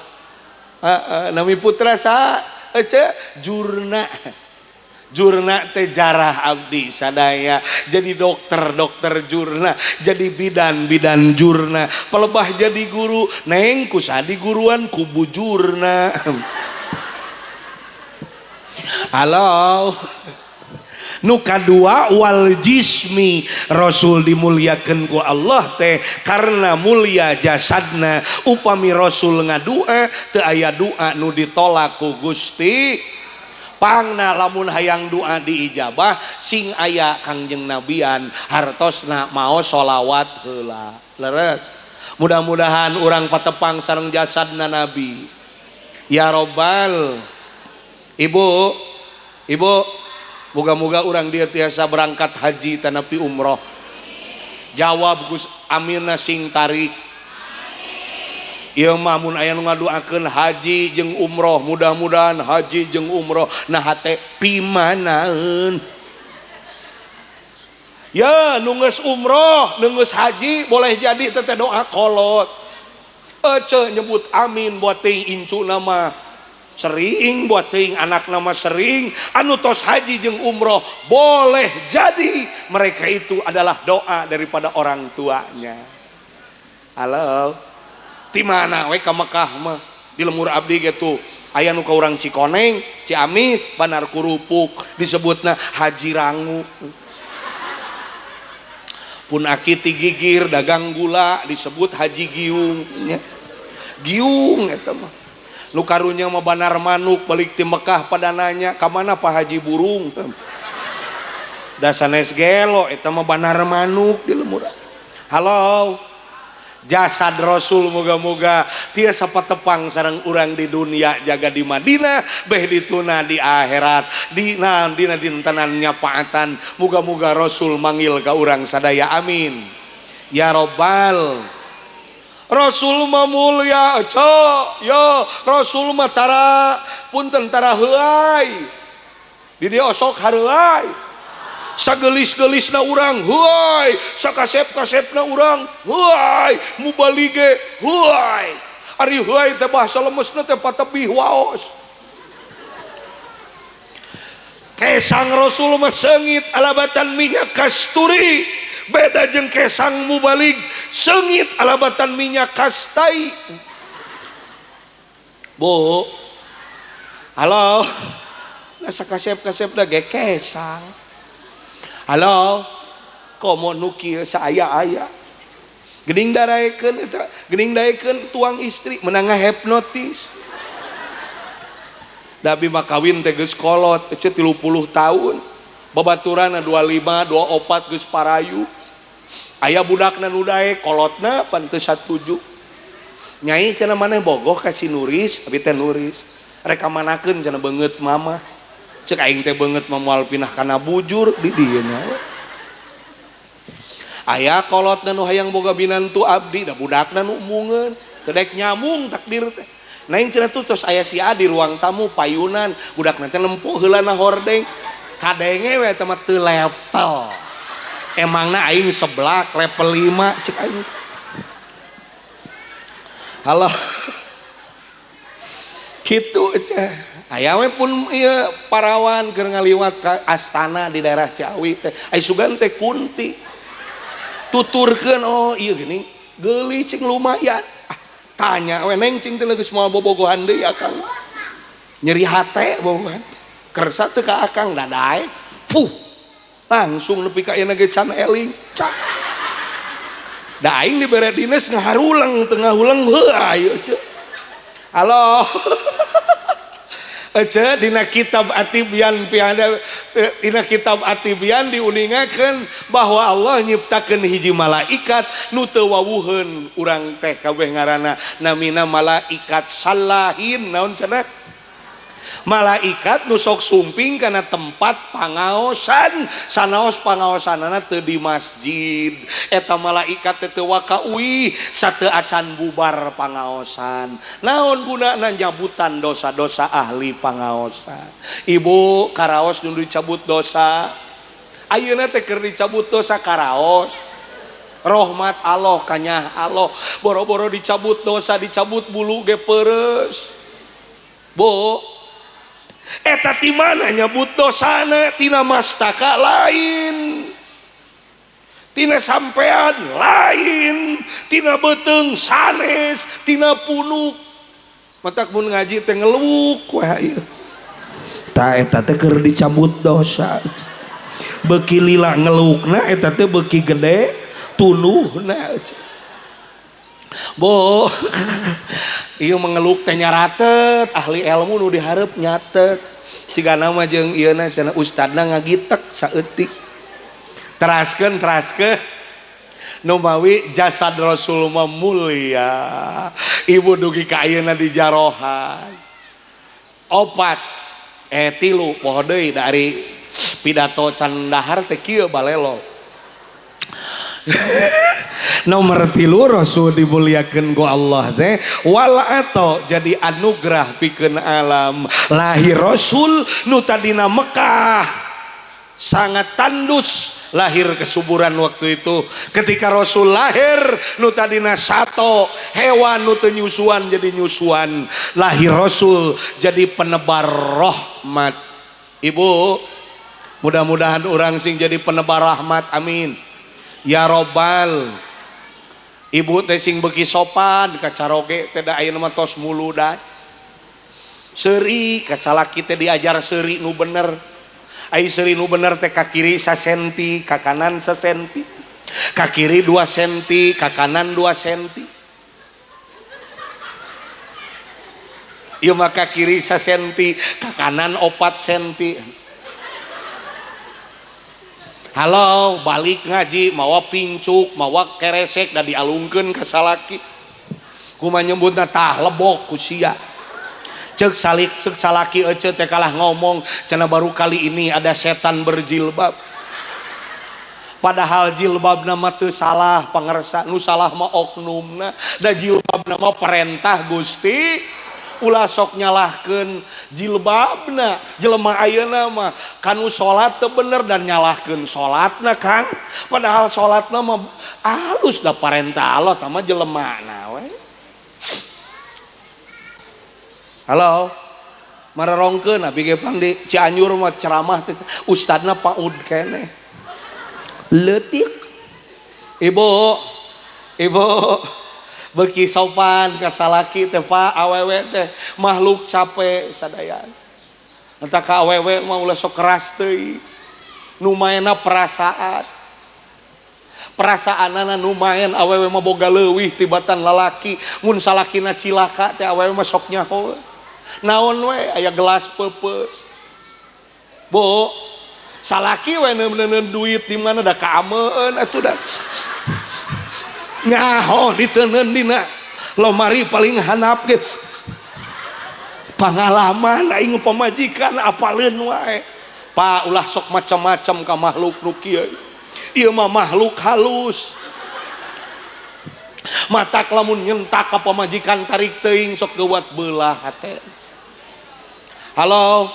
Nami putra sa ece Jurna. Jurna teh jarah abdi sadaya jadi dokter dokter jurna jadi bidan bidan jurna pelebah jadi guru neng kusadi guruan kubu jurna. Halo nu kadua wal jismi Rasul dimuliakeun ku Allah teh karena mulia jasadna. Upami Rasul ngadua teu aya doa nu ditolak ku Gusti. Pangna lamun hayang doa diijabah sing aya Kangjeng Nabian hartosna mao sholawat heula. Leres. Mudah-mudahan urang patepang sareng jasadna Nabi. Ya Robbal. Ibu, ibu, moga-moga urang dia tiasa berangkat haji tanapi umroh. Jawab Gus aminna sing tarik. Ieu mah mun aya nu ngaduakeun haji jeung umroh, mudah-mudahan haji jeung umroh nah hate pimanaeun. Ya nu geus umroh, nu geus haji boleh jadi teh doa kolot. Ece nyebut amin buat teuing incuna mah sering, buat teuing anak nama sering, anu tos haji jeung umroh boleh jadi mereka itu adalah doa daripada orang tuanya. Halo. Di mana we ka Mekah mah di lemur abdi gitu aya nu ka urang Cikoneng, Ciamis, Banar Kurupuk disebutna Haji Rangu. Pun aki ti gigir dagang gula disebut Haji Giung nya. Giung eta mah. Nu karunya mah Banar Manuk balik ti Mekah pada nanya ka mana Pak Haji Burung. Da sanes gelo eta mah Banar Manuk di lemur. Halo. Jasad Rasul moga-moga tiasa patepang sareng urang di dunia jaga di Madinah beh dituna di akhirat dina dina dintenan nyapaatan moga-moga Rasul manggil ka urang sadaya amin ya robbal. Rasul mah mulia ya Rasul mah tara punten tara heuay di dieu osok hareuay sagelis-gelisna urang heuay sakasep-kasepna urang heuay mubalige heuay ari heuay teh bahasa lemesna teh patebih waos. Kesang Rasul mah seungit alabatan minyak kasturi beda jeung kesang mubalig seungit alabatan minyak kastai. Bu halo nah sakasep-kasepna ge kesang. Halo, komo nu kieu saaya-aya. Geuning daraekeun eta, geuning daekeun tuang istri menang ngahipnotis. Da abi mah kawin teh geus kolot, ece 30 tahun. Babaturanna 25, 24 geus parayu. Aya budakna nu daek kolotna pan teu satuju. Nyai cenah maneh bogoh ka si Nuris, abi teh Nuris. Rek kamanakeun cenah beungeut mama. Cek aing teh beungeut mah moal pinah kana bujur di dieu nya. Aya kolotna nu hayang boga binantu abdi da budakna nu embungeun, teu daek nyambung takdir teh. Naing cenah tuh tos aya si A di ruang tamu payunan, budakna teh nempo heulana hordeng. Kadenge we eta mah teu level. Emangna aing seblak level 5 cek aing. Halo. Kitu ceh. Aya we pun ieu parawan keur ngaliwat ka astana di daerah Ciawi teh. Ai sugan teh kunti. Tuturkeun oh ieu geuning geulis cing lumayan. Ah, tanya we neng cing teh geus moal bobogohan deui akang. Nyeri hate bobogohan. Kersa teu ka akang dadaek. Puh. Langsung nepi ka ayeuna ge can eling. Cak. Da aing dibere dinas ngaharulang teu ngahuleng heuh ayo ceu. Halo. Ece dina kitab Atibyan piada dina kitab Atibyan diuningakeun bahwa Allah nyiptakeun hiji malaikat nu teu wawuheun urang teh kabeh ngaranna namina malaikat salahin naon cenah malaikat nu sok sumping kana tempat pangaosan sanaos pangaosanana teu di masjid eta malaikat teh teu waka uih sateu acan bubar pangaosan naon gunana nyabutan dosa-dosa ahli pangaosan. Ibu karaos nu dicabut dosa ayeuna teh keur dicabut dosa karaos rahmat Allah kanyah Allah boro-boro dicabut dosa dicabut bulu ge peureus. Bu Eta ti mana nyabut dosana? Tina mastaka lain, tina sampean lain, tina beuteung sanes, tina punuk. Matak mun ngaji teh ngeluk wae ieu. Tah eta teh keur dicabut dosa. Beuki lila ngelukna eta teh beuki gede tunuhna. Bo, ieu mengeluk teh nyaratet, ahli ilmu nu dihareup nyatet. Sigana mah jeung ieuna cenah ustadna ngagitek saeutik. Teraskeun teraskeun. Nu mawi jasad Rasul mah mulia. Ibu dugi ka ayeuna dijarohan. Opat tilu poho deui dari pidato can dahar teh kieu balelo. Nomor 3 Rasul dimuliakeun ku Allah teh wal ato jadi anugerah pikeun alam. Lahir Rasul nu tadina Mekah sangat tandus, lahir kesuburan waktu itu. Ketika Rasul lahir nu tadina sato hewan nu teu nyusuan jadi nyusuan. Lahir Rasul jadi penebar rahmat. Ibu, mudah-mudahan orang sing jadi penebar rahmat, amin ya robbal. Ibu teh sing beuki sopan ka caroge teh da ayeuna mah tos muludan. Seuri ka salaki teh diajar seuri nu bener. Ai seuri nu bener teh ka kiri sasenti, ka kanan sasenti. Ka kiri 2 senti, ka kanan 2 senti. Ieu mah ka kiri sasenti, ka kanan 4 senti. Halo, balik ngaji mawa pincuk, mawa keresek da dialungkeun ka salaki. Kumaha nyebutna tah lebok ku sia. Ceuk salik ceuk salaki ece teh kalah ngomong, cenah baru kali ini ada setan berjilbab. Padahal jilbabna mah teu salah pangersa, nu salah mah oknumna, da jilbabna mah perintah Gusti. Ulah sok nyalahkeun jilbabna, jelema ayeuna mah kanu salat teu bener dan nyalahkeun salatna Kang. Padahal salatna mah alus da parentah Allah tah mah jelemana we. Halo, marerongkeun abi ge pang di Cianjur mah ceramah teh ustadna paud keneh. Leutik. Ibu, ibu beuki sopan ka salaki teh Pak, awewe teh makhluk capek sadayana. Entah ka awewe mah ulah sok keras teuing. Nu maenna perasaan. Perasaanana nu maen awewe mah boga leuwih tibatan lalaki. Mun salakina cilaka teh awewe mah sok nyaho. Naon we aya gelas peupeus. Bu, salaki we neun-neun duit di mana da kaameun atuh da. Nyaho diteundeun dina lomari paling handap ge. Pangalaman aing pamajikan apaleun wae. Pak, ulah sok macam-macam ka makhluk nu kieu. Ieu mah makhluk halus. Matak lamun nyentak ka pamajikan tarik teuing sok geuwat beulah hate. Halo.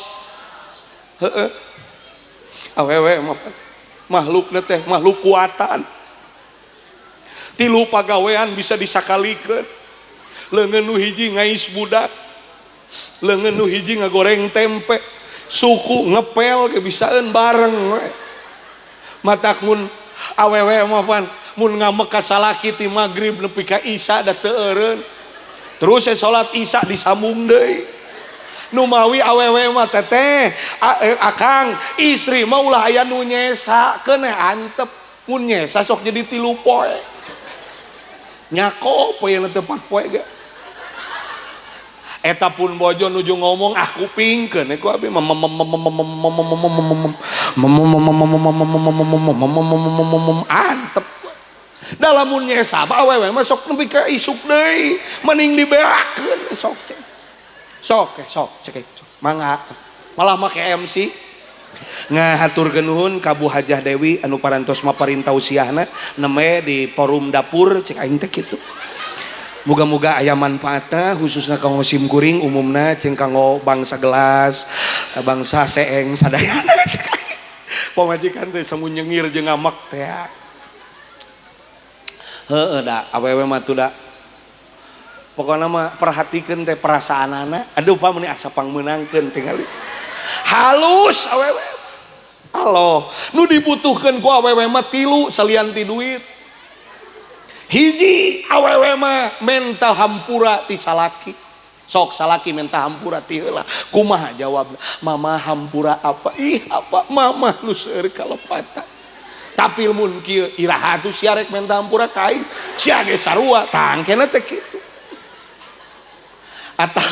Heeh. Awewe mah makhlukna teh makhluk kuatan. Tilu pagawean bisa disakalikeun. Leungeun nu hiji ngais budak, leungeun nu hiji ngagoreng tempe, suku ngepel ge bisaeun bareng we. Matak mun awewe mah pan mun ngamek ka salaki ti magrib nepi ka isya da teu eureun. Terus salat isya disambung deui. Nu mawi awewe mah teteh akang istri mah ulah aya nu nyesa keun antep. Mun nyesa sok jadi 3 poe. Nyako poe yang tempat poe ge. Eta pun bojo nuju ngomong ah kupingkeun ku abi antep. Da lamun nyesa mah awewe mah sok nepi ka isuk deui, mending dibeakeun sok cek. Sok sok cek mangga. Malah make MC. Ngahaturkeun nuhun ka Bu Hajah Dewi anu parantos maparintah usiahna neme di forum dapur cek aing teh kitu. Muga-muga aya manfaatna khususna kanggo sim kuring umumna jeung kanggo bangsa gelas, bangsa seeng sadayana cek aing. Pamajikan teh semu nyengir jeung ngamek teh. Heueuh da awewe mah tuh da. Pokoknya mah perhatikan teh perasaan anak. Aduh, Pak, meni asa pangmeunangkeun tingali. Halus awewe. Aloh, nu dibutuhkeun ku awewe mah tilu salian ti duit. Hiji, awewe mah menta hampura ti salaki. Sok salaki menta hampura ti heula. Kumaha jawabna? Mama hampura apa? Ih, apa mama nu seueur kalepatan. Tapi mun kieu iraha tuh sia rek menta hampura ka aing? Sia ge sarua, tangkena teh kitu. Atau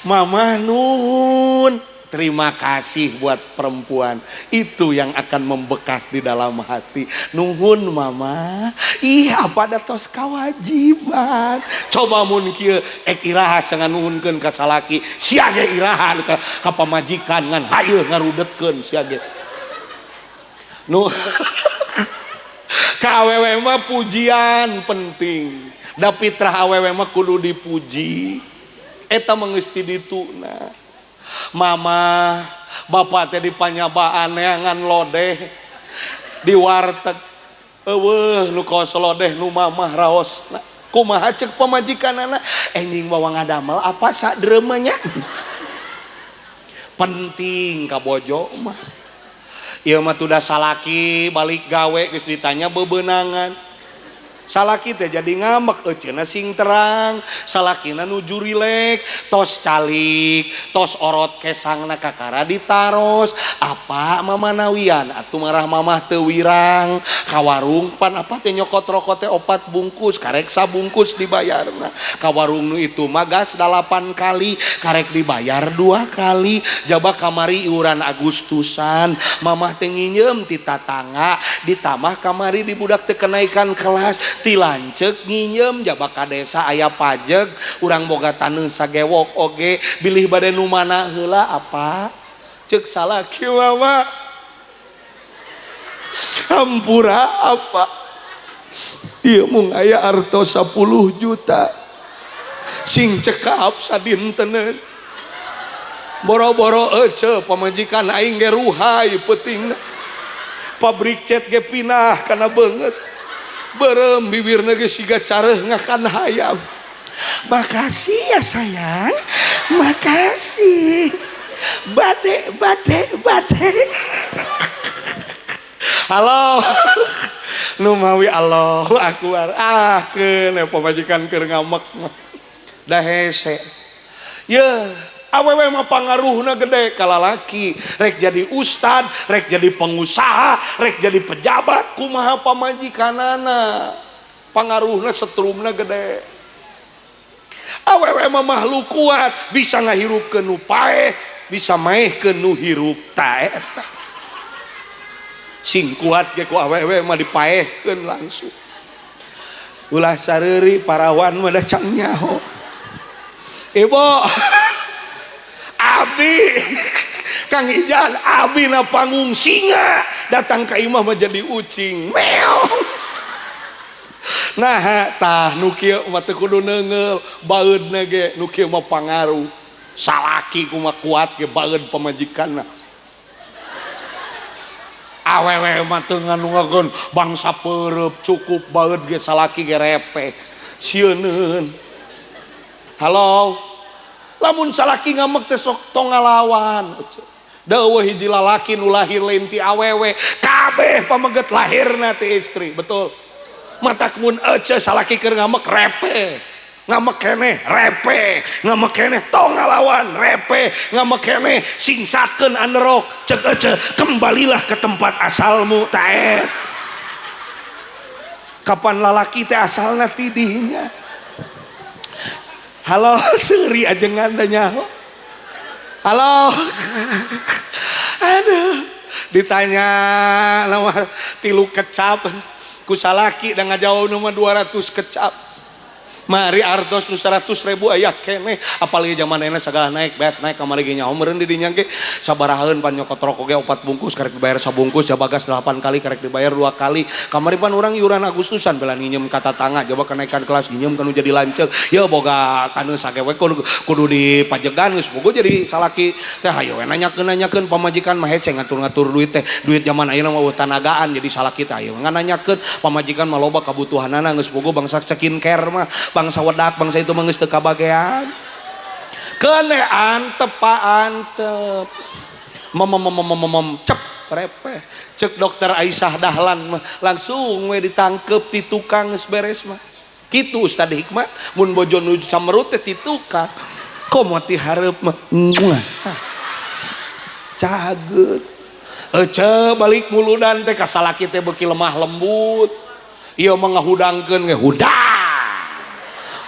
mama nuhun, terima kasih buat perempuan itu yang akan membekas di dalam hati. Nuhun mama, ih apa da tos kewajiban. Coba mun kieu ek iraha sangan nuhunkeun ka salaki, sia ge iraha ka pamajikan ngan hayu ngarudetkeun sia ge. Nu ka awewe mah pujian penting. Da fitrah awewe mah kudu dipuji. Eta mah geus ti dituna. Mama, bapak teh di panyabaan neangan lodeh di warteg. Eueuh nu kos lodeh nu mamah raosna. Kumaha ceuk pamajikanana? Enjing bawa ngadamel apa sadreumanya? Penting ka bojo mah. Ieu mah tudah salaki balik gawe geus ditanya bebenangan. Salaki teh jadi ngambek, euceuna sing terang, salakina nuju rilek, tos calik, tos orot kesangna kakara ditaros, apa mama nawian atuh marah mamah teu wirang, ka warung pan apa teh nyokot rokok teh 4 bungkus, karek sabungkus dibayarna. Ka warung nu itu mah gas 8 kali, karek dibayar 2 kali, jaba kamari iuran Agustusan, mamah teh nginjem ti tatangga, ditambah kamari di budak teh kenaikan kelas, ti lanceuk nginjem jaba ka desa aya pajeg, urang boga taneuh sagewok oge, bilih bade nu mana heula apa? Ceuk salaki mama. Hampura apa? Ieu mung aya artos 10 juta. Sing cekap sadinteneun. Boro-boro ece pamajikan aing ge ruhai peutingna. Pabrik cat ge pinah kana beungeut. Berem bibirna ge siga careuh ngakan hayam. Makasih ya sayang. Makasih. Bade bade bade. Halo. Nu mawi Allahu akbar. Ah keun pamajikan keur ngamek mah. Da hese. Yeuh, awewe mah pangaruhna gede ka lalaki. Rek jadi ustad, rek jadi pengusaha, rek jadi pejabat, kumaha pamajikanana. Pangaruhna setrumna gede. Awewe mah makhluk kuat, bisa ngahirupkeun nu paeh, bisa maehkeun nu hirup ta eta. Sing kuat ge ku awewe mah dipaehkeun langsung. Ulah sareuri parawan mah da can nyaho. Ibu, abi Kang Ijan, abi na panggung singa datang ke imah mah jadi ucing. Meow. Nah, tah nu kieu mah teu kudu neunggeul, baeudna ge nu kieu mah pangaruh. Salaki kumaha kuat ge baeud pamajikanna. Awewe mah teu nganungakeun bangsa peureub cukup baeud ge salaki ge repeh. Sieuneun. Halo. Lamun salaki ngamek teh sok tong ngalawan. Da eueuh hiji lalaki nu lahir lain ti awewe, kabeh pameget lahirna ti istri, betul. Matak mun ece salaki keur ngamek repeh. Ngamek keneh repeh, ngamek keneh tong ngalawan repeh, ngamek keneh singsakeun anerok, cek ece kembalilah ke tempat asalmu taet. Kapan lalaki teh asalna ti dinya? Halo, seuri ajengan da nyaho. Halo. Aduh, ditanya nama 3 kecap ku salaki da ngajawab nama 200 kecap. Mari artos nu 100.000 aya keneh, apalagi zaman ayeuna sagala naik, beas naik kamari ge nyaho meureun di dinya ge sabarahaeun pan nyokot rokok ge 4 bungkus karek dibayar sabungkus, jabagas 8 kali karek dibayar 2 kali. Kamari pan urang iuran Agustusan bela nginjem ka tatangga, jaba kenaikan kelas nginjem kanu jadi lanceuk. Ye boga taneuh sagewe kudu dipajegan geus bogo jadi salaki teh hayo we nanyakeun-nanyakeun pamajikan mah hese ngatur-ngatur duit teh. Duit zaman ayeuna mah eueuh tanagaan jadi salaki teh hayo ngananyakeun pamajikan mah loba kabutuhanana geus bogo bangsa skincare mah. Bangsa wedak bangsa itu mah geus teu kabagean. Keun antep pa antep. Mem cep repeh. Cek dokter Aisyah Dahlan mah langsung we ditangkep ti tukang geus beres mah. Kitu Ustad Hikmat mun bojo nu camerut teh ti tukang. Komo ti hareup mah. Cageut. Ece balik muludan teh ka salaki teh beuki lemah lembut. Ieu mah ngahudangkeun ge hudang.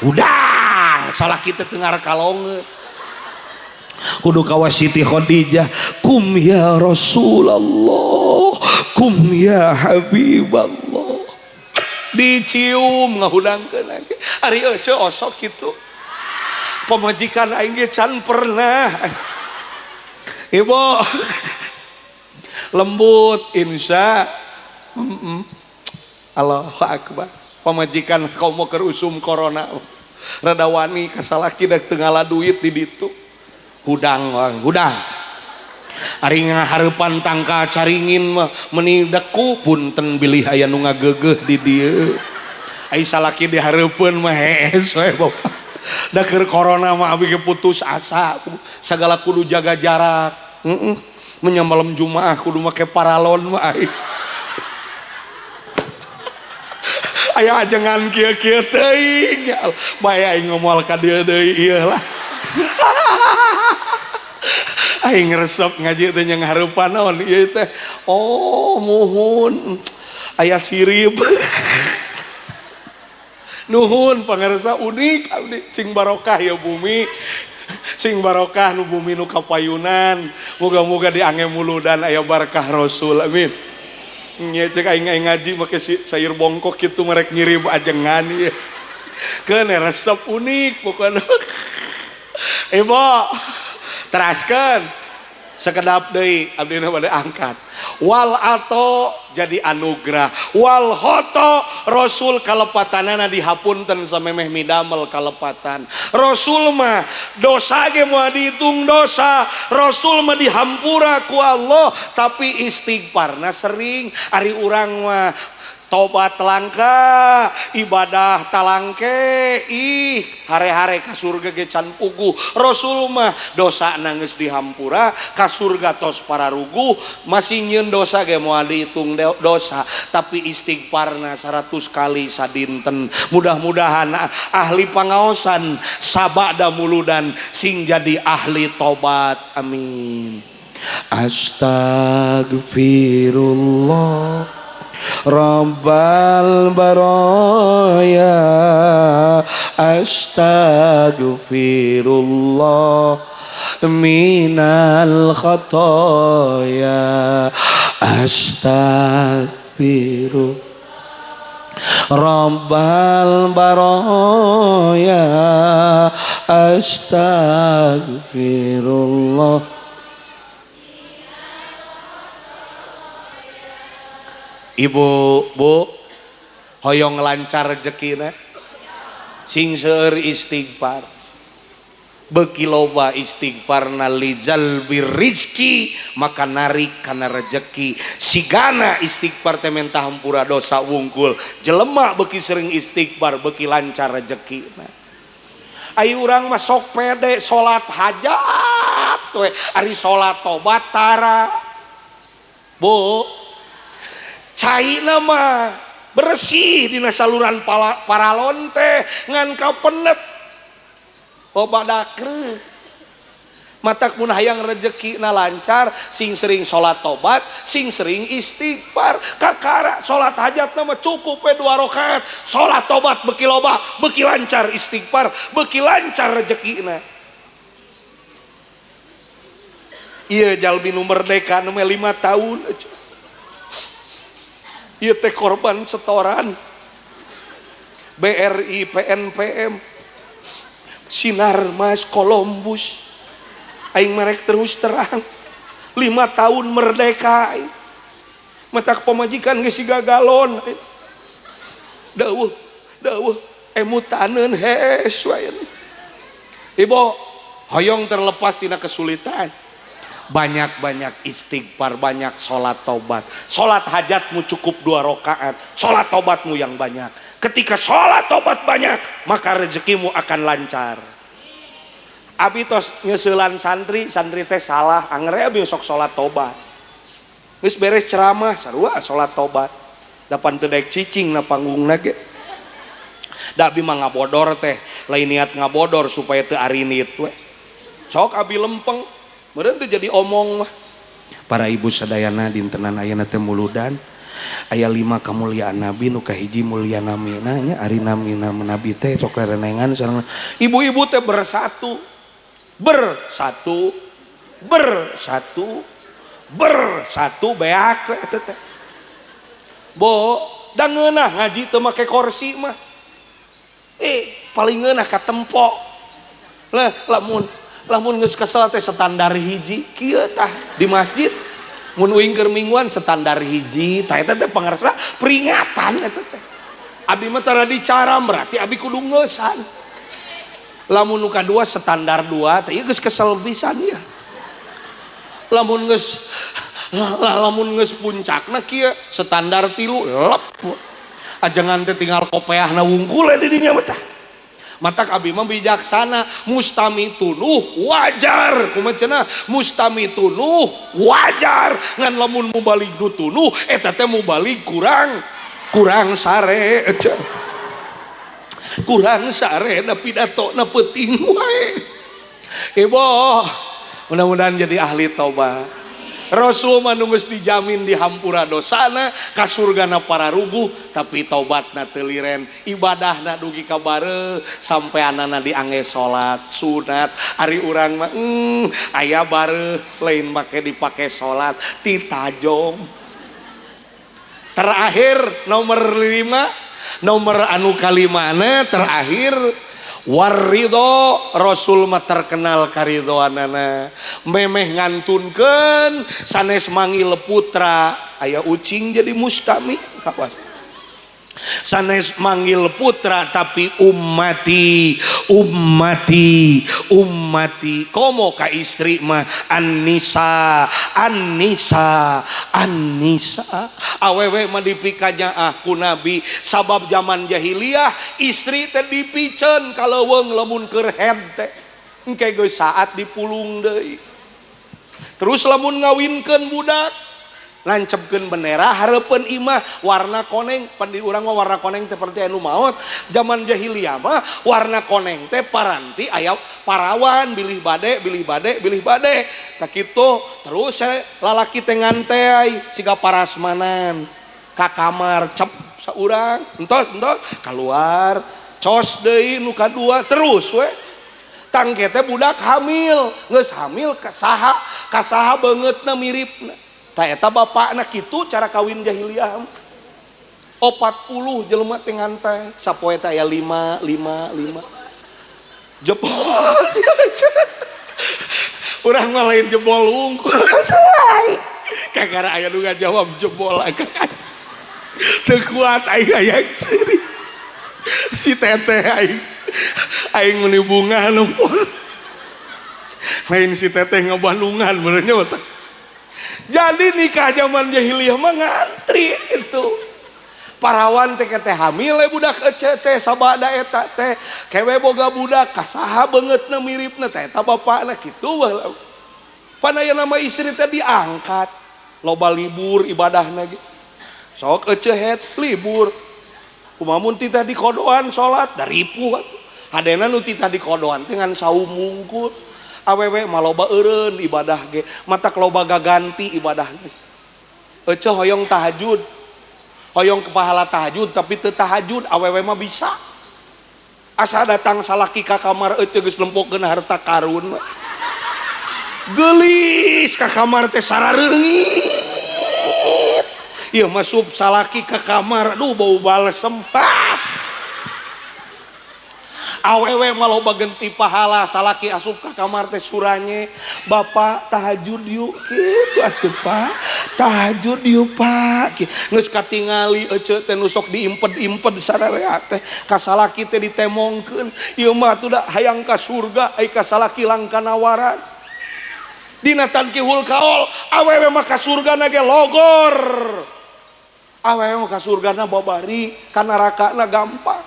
Hudang salaki teh teu ngarakalongeut. Kudu kawas Siti Khadijah, kum ya Rasulullah, kum ya Habiballah. Dicium ngahudangkeun ge. Ari ece osok kitu. Pamajikan aing ge can pernah. Ibu lembut insya Allahu akbar. Pamajikan komo keur usum corona rada wani ka salaki dek teu ngala duit di ditu. Hudang hudang. Ari ngahareupan tangka caringin mah meuni deku punten bilih aya nu ngageugeuh di dieu. Ai salaki dihareupeun mah hees we bapak. Da keur corona mah abi ge putus asa, sagala kudu jaga jarak. Heeh. Malam Jumaah kudu make paralon mah aing. Aya ajengan kieu-kieu teuing. Bae aing ngomol ka dieu deui ieu lah. Aing resep ngaji teh nya ngahareupan naon ieu teh. Oh, muhun. Aya sirip. Nuhun pangarsa unik abdi sing barokah ya bumi. Sing barokah nu bumi nu kapayunan. Muga-muga diange muludan aya barkah Rasul. Amin. Nya cek aing ngaji make sayur bongkok kitu merek nyirib ajengan ieu. Keun resep unik pokona. Ibu teraskeun sekedap deui abdi nu bade angkat. Wal ato jadi anugerah, wal hoto Rasul kalepatanana dihapunten samemeh midamel kalepatan. Rasul mah dosa ge moal dihitung dosa, Rasul mah dihampura ku Allah, tapi istighfarna sering. Ari urang mah tobat langka, ibadah talangke, ih hare-hare ka surga ge can puguh. Rasul mah dosa geus dihampura, ka surga tos pararuguh, masih nyieun dosa ge moal dihitung dosa, tapi istighfarna 100 kali sadinten. Mudah-mudahan ahli pangaosan sabada muludan sing jadi ahli tobat. Amin. Astagfirullah Rabbal baraya, astaghfirullah minal khotoya, astaghfirullah Rabbal baraya, astaghfirullah. Ibu, bu, hoyong lancar rezekina, sing seueur istighfar. Beuki loba istighfarna lijal birrizki, maka narik kana rejeki. Sigana istighfar teh mentah hampura dosa wungkul. Jelema beuki sering istighfar, beuki lancar rezekina. Ai urang mah sok pede salat hajat we, ari salat tobat tara. Bu, caina mah bersih dina saluran paralon teh ngan kapenet loba dakreuh. Matak mun hayang rejekina lancar sing sering salat tobat, sing sering istighfar. Kakara salat hajatna mah cukup we 2 rakaat. Salat tobat beuki loba, beuki lancar istighfar, beuki lancar rejekina. Ieu jalmi nu merdeka nu 5 tahun aja. Ieu teh korban setoran BRI, PNPM, Sinar Mas, Columbus. Aing merek terus terang 5 tahun merdeka. Matak pamajikan geus siga galon. Deueuh, deueuh emutaneun hees wae. Ibu, hoyong terlepas tina kesulitan. Banyak-banyak istighfar, banyak sholat tobat. Sholat hajatmu cukup 2 rakaat, sholat tobatmu yang banyak. Ketika sholat tobat banyak, maka rezekimu akan lancar. Abi tos nyeuselan santri, santri teh salah, angger abi sok sholat tobat. Geus beres ceramah sarua sholat tobat. Dapan teu daek cicing na panggungna ge. Da abi mah ngabodor teh, lain niat ngabodor supaya teu arinit we. Sok abi lempeng, meureun teu jadi omong mah. Para ibu sadayana dintenan ayeuna teh muludan. Aya 5 kamuliaan nabi, nu kahiji mulia namina nya, ari namina nabi teh sok rerenengan sareng ibu-ibu teh bersatu. Bersatu, bersatu, bersatu beak we eta teh. Bo, da ngeunah ngaji teu make kursi mah. Paling ngeunah katempo. Lah, lamun geus kesel teh standar hiji kieu tah di masjid. Mun uing keur mingguan standar hiji, tah eta teh pangarsa peringatan eta teh. Abi mah tara dicaram berarti abi kudu ngeusan. Lamun nu kadua standar 2 teh ieu geus kesel pisan ieu. Lamun geus puncakna kieu standar 3 lep. Ajengan teh tinggal kopeahna wungkul di dinya mah tah. Matak abi mah bijaksana, mustami tunuh wajar, kumaha cenah mustami tunuh wajar, ngan lamun mubalig nu tunuh eta teh mubalig kurang sare cenah. Kurang sare da pidatona peuting wae. Ibu, mudah-mudahan jadi ahli tobat. Rasul mah nu geus dijamin dihampura dosana, ka surgana pararuguh, tapi tobatna teu liren, ibadahna dugi ka bareuh, sampeanana diangge salat sunat. Ari urang mah aya bareuh lain make dipake salat titajong. Terakhir nomor 5, nomor anu kalimana terakhir warridho. Rasul mah terkenal karidhoanana, memeh ngantunkeun sanes manggil putra aya ucing jadi mustami kawas. Sanes manggil putra tapi ummati, ummati, ummati. Komo ka istri mah An-Nisa, An-Nisa, An-Nisa. Awewe mah dipikanya ku nabi sabab zaman jahiliyah istri teh dipiceun ka leuweung lamun keur head teh. Engke geus saat dipulung deui. Terus lamun ngawinkeun budak lancepkeun bendera hareupeun imah warna koneng, pan di urang mah warna koneng teh seperti anu maot. Zaman jahiliyah mah warna koneng teh paranti aya parawan, bilih bade, bilih bade, bilih bade. Tah kitu terus lalaki teh nganteai siga parasmanan ka kamar cep saurang entos entos keluar cos deui nu kadua terus we. Tangke teh budak hamil, geus hamil kasaha kasaha beungeutna miripna. Tah eta bapakna kitu cara kawin jahiliyah. 40 jelema teh ngantai, sapoe teh aya 5 5 5. Jebol. Urang mah lain jebol wungkul. Kakara aya nu ngajawab jebol. Teu kuat aing hayang seuri. Si teteh aing aing meuni bungah numpun. Lain si teteh ngebandungan bener nya teh. Jadi nikah zaman jahiliyah mah ngantri gitu. Parawan teh teh hamil budak ece teh sabada eta teh kewe boga budak kasaha beungeutna miripna teh eta bapakna kitu baheula. Pan aya nama istri teh diangkat, loba libur ibadahna ge. Sok ece head libur. Kumaha mun titah dikodoan salat da ripuh atuh. Hadena nu titah dikodoan teh ngan saum wungkul. Awewe mah loba eureun ibadah ge, matak loba gaganti ibadahna. Ece hoyong tahajud, hoyong kepahala tahajud tapi teu tahajud, awewe mah bisa. Asa datang salaki ka kamar ece geus nempokeun harta karun. Geulis ka kamar teh sarareungit. Ieu mah sup salaki ka kamar, aduh bau balsem. Awewe mah loba genti pahala salaki asup ka kamar teh suranye, bapak tahajud yuk kitu atuh Pak, tahajud yuk Pak. Geus katingali ece teh nu sok diimped-imped sararea teh ka salaki teh ditemongkeun, ieu mah atuh da hayang ka surga ai ka salaki langkanawaran. Dina tankihul kaol awewe mah ka surgana ge logor. Awewe mah ka surgana babari, ka narakana gampang.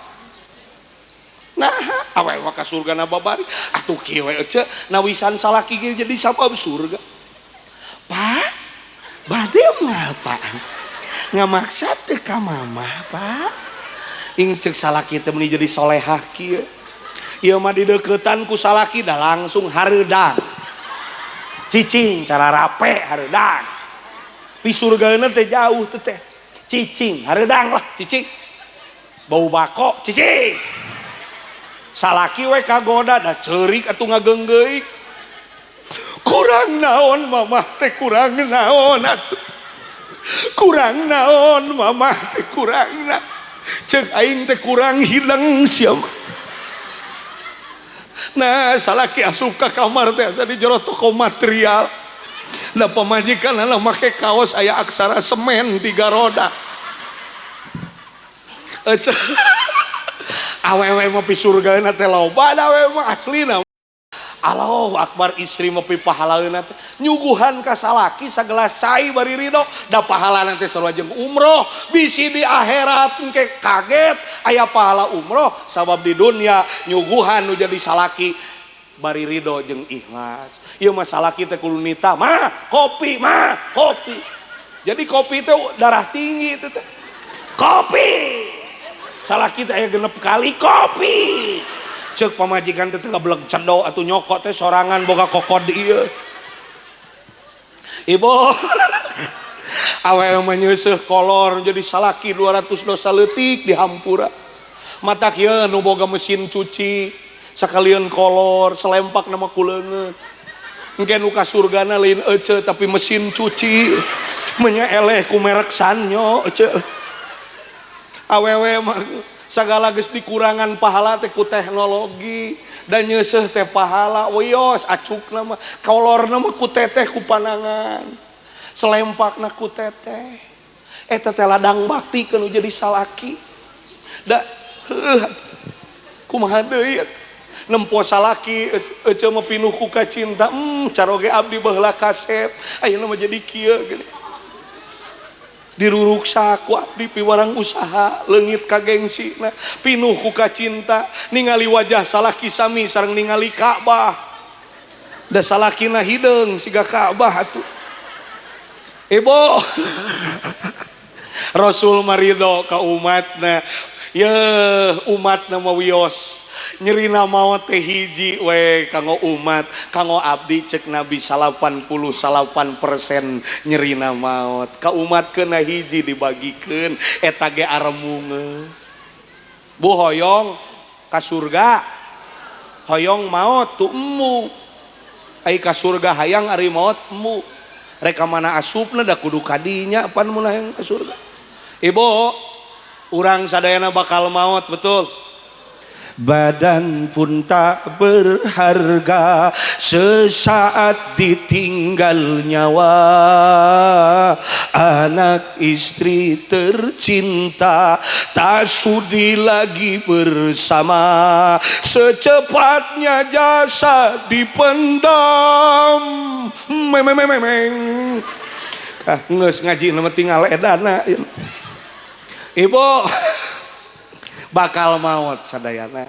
Nah, awewe mah ka surgana babari, atuh kieu we ece nawisan salaki ge jadi sabab surga. Pak, bade mah Pak. Ngamaksa teu ka mamah, Pak. Ing ceuk salaki teh meuni jadi solehah kieu. Ieu mah dideukeutan ku salaki dah langsung hareudang. Cicing cara rape hareudang. Pi surgaeuna teh jauh teh teh. Cicing hareudang lah cicing. Bau bako cicing. Salaki we kagoda da ceurik atuh ngageunggeui. Kurang naon mamah teh kurang naon atuh. Kurang naon mamah teh kurang naon. Ceuk aing teh kurang hidang sia mah. Nah salaki asup ka kamar teh asa di jero toko material. Nah pamajikanana make kaos aya aksara semen 3 roda. Ece awewe mah pi surgaeuna teh loba da awewe mah aslina. Allahu akbar istri mah pi pahalaeuna teh nyuguhan ka salaki sagelas cai bari ridho da pahalana teh sarua jeung umroh bisi di akhirat engke kaget aya pahala umroh sabab di dunia nyuguhan nu jadi salaki bari ridho jeung ikhlas. Ieu mah salaki teh kudu nita mah kopi mah kopi. Jadi kopi teh darah tinggi teh teh. Kopi. Salaki teh aya 6 kali kopi. Ceuk pamajikan teh teu beleg cendo atuh nyokot teh sorangan boga kokod ieu. Ibu awewe mah nyeuseuh kolor jadi salaki 200 dosa leutik dihampura. Matak ieu nu boga mesin cuci sakalian kolor selempak nama ku leungeun. Engke nu ka surgana lain ece tapi mesin cuci menya eleh ku merek Sanyo ece. Awewe mah sagala geus dikurangan pahala teh ku teknologi dan nyeuseuh teh pahala wios acukna mah kolorna mah ku teteh ku panangan selempakna ku teteh eta teh ladang bakti keun jadi salaki da heuh kumaha deui nempo salaki ece mah pinuh ku kacinta caroge abdi baheula kasep ayeuna mah jadi kieu geuning diruruksa ku abdi piwarang usaha leungit ka gengsina pinuh ku kacinta ningali wajah salaki sami sareng ningali Ka'bah da salakina hideung siga Ka'bah atuh. Ibu Rasul marido ka umatna yeuh umatna mah wios nyerina maot teh hiji we kanggo umat kanggo abdi cek Nabi 89% nyerina maot ka umat keuna hiji dibagikeun eta ge aremungeun. Bu hoyong ka surga hoyong maot tu emu ai ka surga hayang ari maot emu rek ka mana asupna da kudu kadinya pan mun hayang ka surga. Ibu urang sadayana bakal maot betul. Badan pun tak berharga sesaat ditinggal nyawa, anak istri tercinta tak sudi lagi bersama, secepatnya jasa dipendam. Memeng. Ah geus ngaji nama tinggal edana. Ibu bakal maot sadayana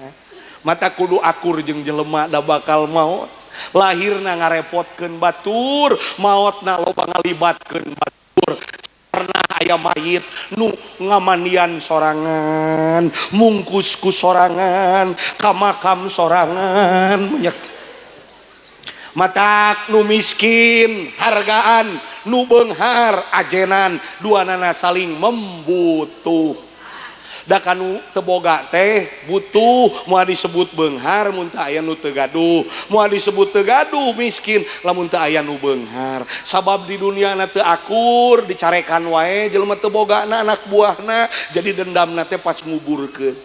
mata kudu akur jeung jelema da bakal maot lahirna ngarepotkeun batur maotna loba ngalibatkeun batur karena aya mayit nu ngamandian sorangan mungkus ku sorangan ka makam sorangan banyak matak nu miskin hargaan nu beunghar ajenan duanana saling membutuh. Da kanu teu boga teh butuh moal disebut beunghar mun teu aya nu teu gaduh moal disebut teu gaduh miskin lamun teu aya nu beunghar sabab di duniana teu akur dicarekan wae jelema teu bogana anak buahna jadi dendamna teh pas nguburkeun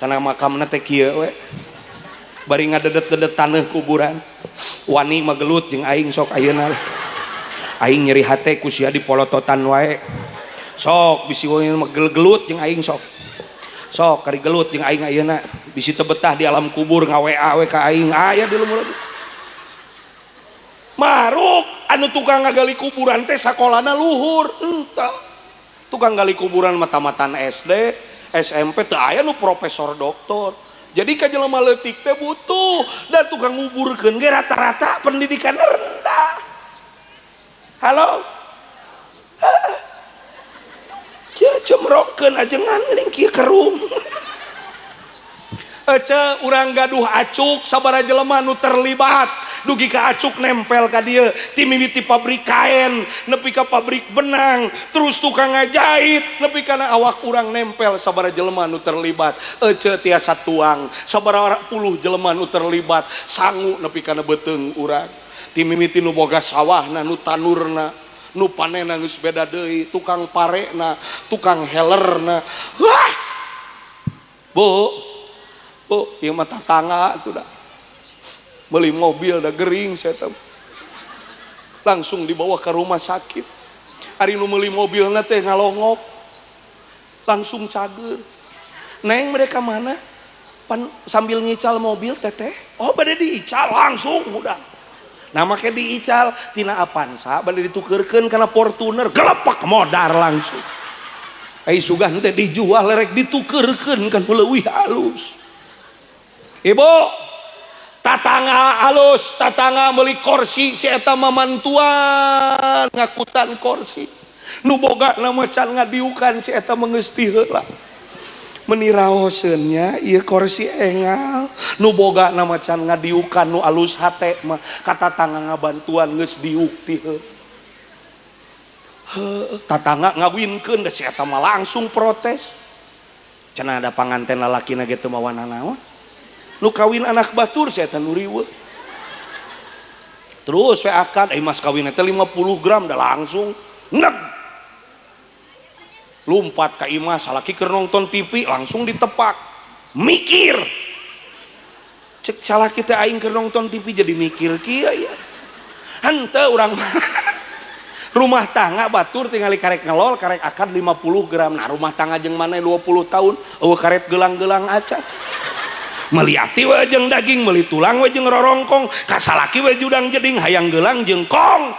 kana makamna teh kieu we bari ngadedet-dedet taneuh kuburan wani mah gelut jeung aing sok ayeuna aing nyeri hate ku sia dipolototan wae sok bisi we mah gelut jeung aing sok sok kari gelut jeung aing ayeuna bisi teu betah di alam kubur nga-WA we ka aing aya di lumur. Maruk anu tukang ngagali kuburan teh sakolana luhur entah. Tukang gali kuburan mata-matan SD, SMP teu aya nu profesor doktor. Jadi ka jelema leutik teh butuh dan tukang nguburkeun ge rata-rata pendidikan rendah. Halo? Kieu cemrokeun ajengan geuning kieu kerum. Ece urang gaduh acuk sabaraha jelema nu terlibat dugi ka acuk nempel ka dieu ti mimiti pabrik kain nepi ka pabrik benang terus tukang ngajahit nepi kana awak urang nempel sabaraha jelema nu terlibat. Ece tiasa tuang sabaraha puluh jelema nu terlibat sangu nepi kana beuteung urang ti mimiti nu boga sawahna nu tanurna nu panena geus beda deui tukang parena tukang helerna. Wah Bu, bu, ieu mah tatangga atuh da. Beli mobil da gering saya teh. Langsung dibawa ke rumah sakit. Ari nu meuli mobilna teh ngalongok. Langsung cager. Neng mereka mana? Pan sambil ngical mobil teteh. Oh bade diical langsung udah. Nah make diical tina Avanza bade ditukeurkeun kana Fortuner gelepak modar langsung. Ai sugan teh dijual rek ditukeurkeun kan leuwih halus. Ibu, tatangga alus, tatangga meuli kursi si eta mamantuan ngakutan kursi. Nu boga nama can ngadiukan si eta mengesti heula. Meni raoseun nya ieu kursi engal. Nu boga nama can ngadiukan nu alus hate mah ka tatangga ngabantuan geus diuk ti heula. Heuh, tatangga ngawinkeun da si eta mah langsung protes. Cenah ada panganten lalakina ge teu mawa nanaon. Nu kawin anak batur saya teh nu riweuh. Terus we akad mas kawin teh 50 gram dah langsung neg. Lumpat ka imah salaki keur nonton TV langsung ditepak. Mikir. Cek salaki teh aing keur nonton TV jadi mikir kieu ya. Henteu urang mah. Rumah tangga batur tingali karek ngelol karek akad 50 gram. Nah rumah tangga jeung maneh 20 tahun eueuh karet gelang-gelang acan. Meuli ati we jeung daging, meuli tulang we jeung rorongkong, kasalaki we judang jeding hayang gelang jeung kong.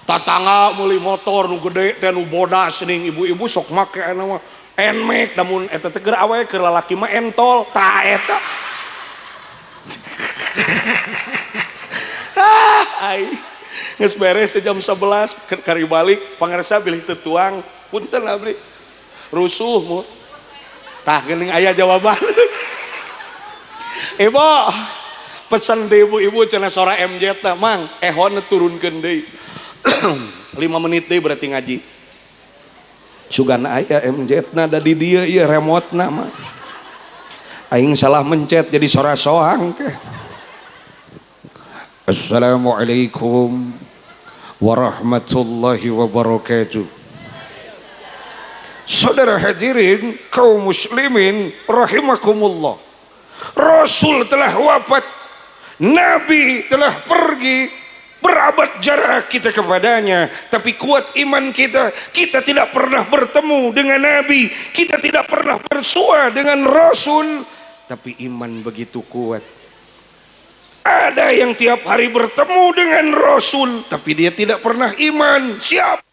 Tatangga meuli motor nu gede teh nu bodas ning ibu-ibu sok make anu mah Nmax namun eta teh keur awewe keur lalaki mah entol tah eta. Ah ai geus beres jam 11 kari balik pangarsa bilih teu tuang punten abdi rusuh mu. Tah geuning aya jawaban. Ibu, pesan ti ibu-ibu cenah sora MJ teh mang ehon turunkeun deui. 5 menit deui berarti ngaji. Sugan aya MJ na da di dieu ieu remote-na mah. Aing salah mencet jadi sora soang ke. Assalamualaikum warahmatullahi wabarakatuh. Saudara hadirin kaum muslimin rahimakumullah. Rasul telah wafat, Nabi telah pergi, berabad jarak kita kepadanya, tapi kuat iman kita. Kita tidak pernah bertemu dengan Nabi, kita tidak pernah bersua dengan Rasul, tapi iman begitu kuat. Ada yang tiap hari bertemu dengan Rasul, tapi dia tidak pernah iman. Siapa?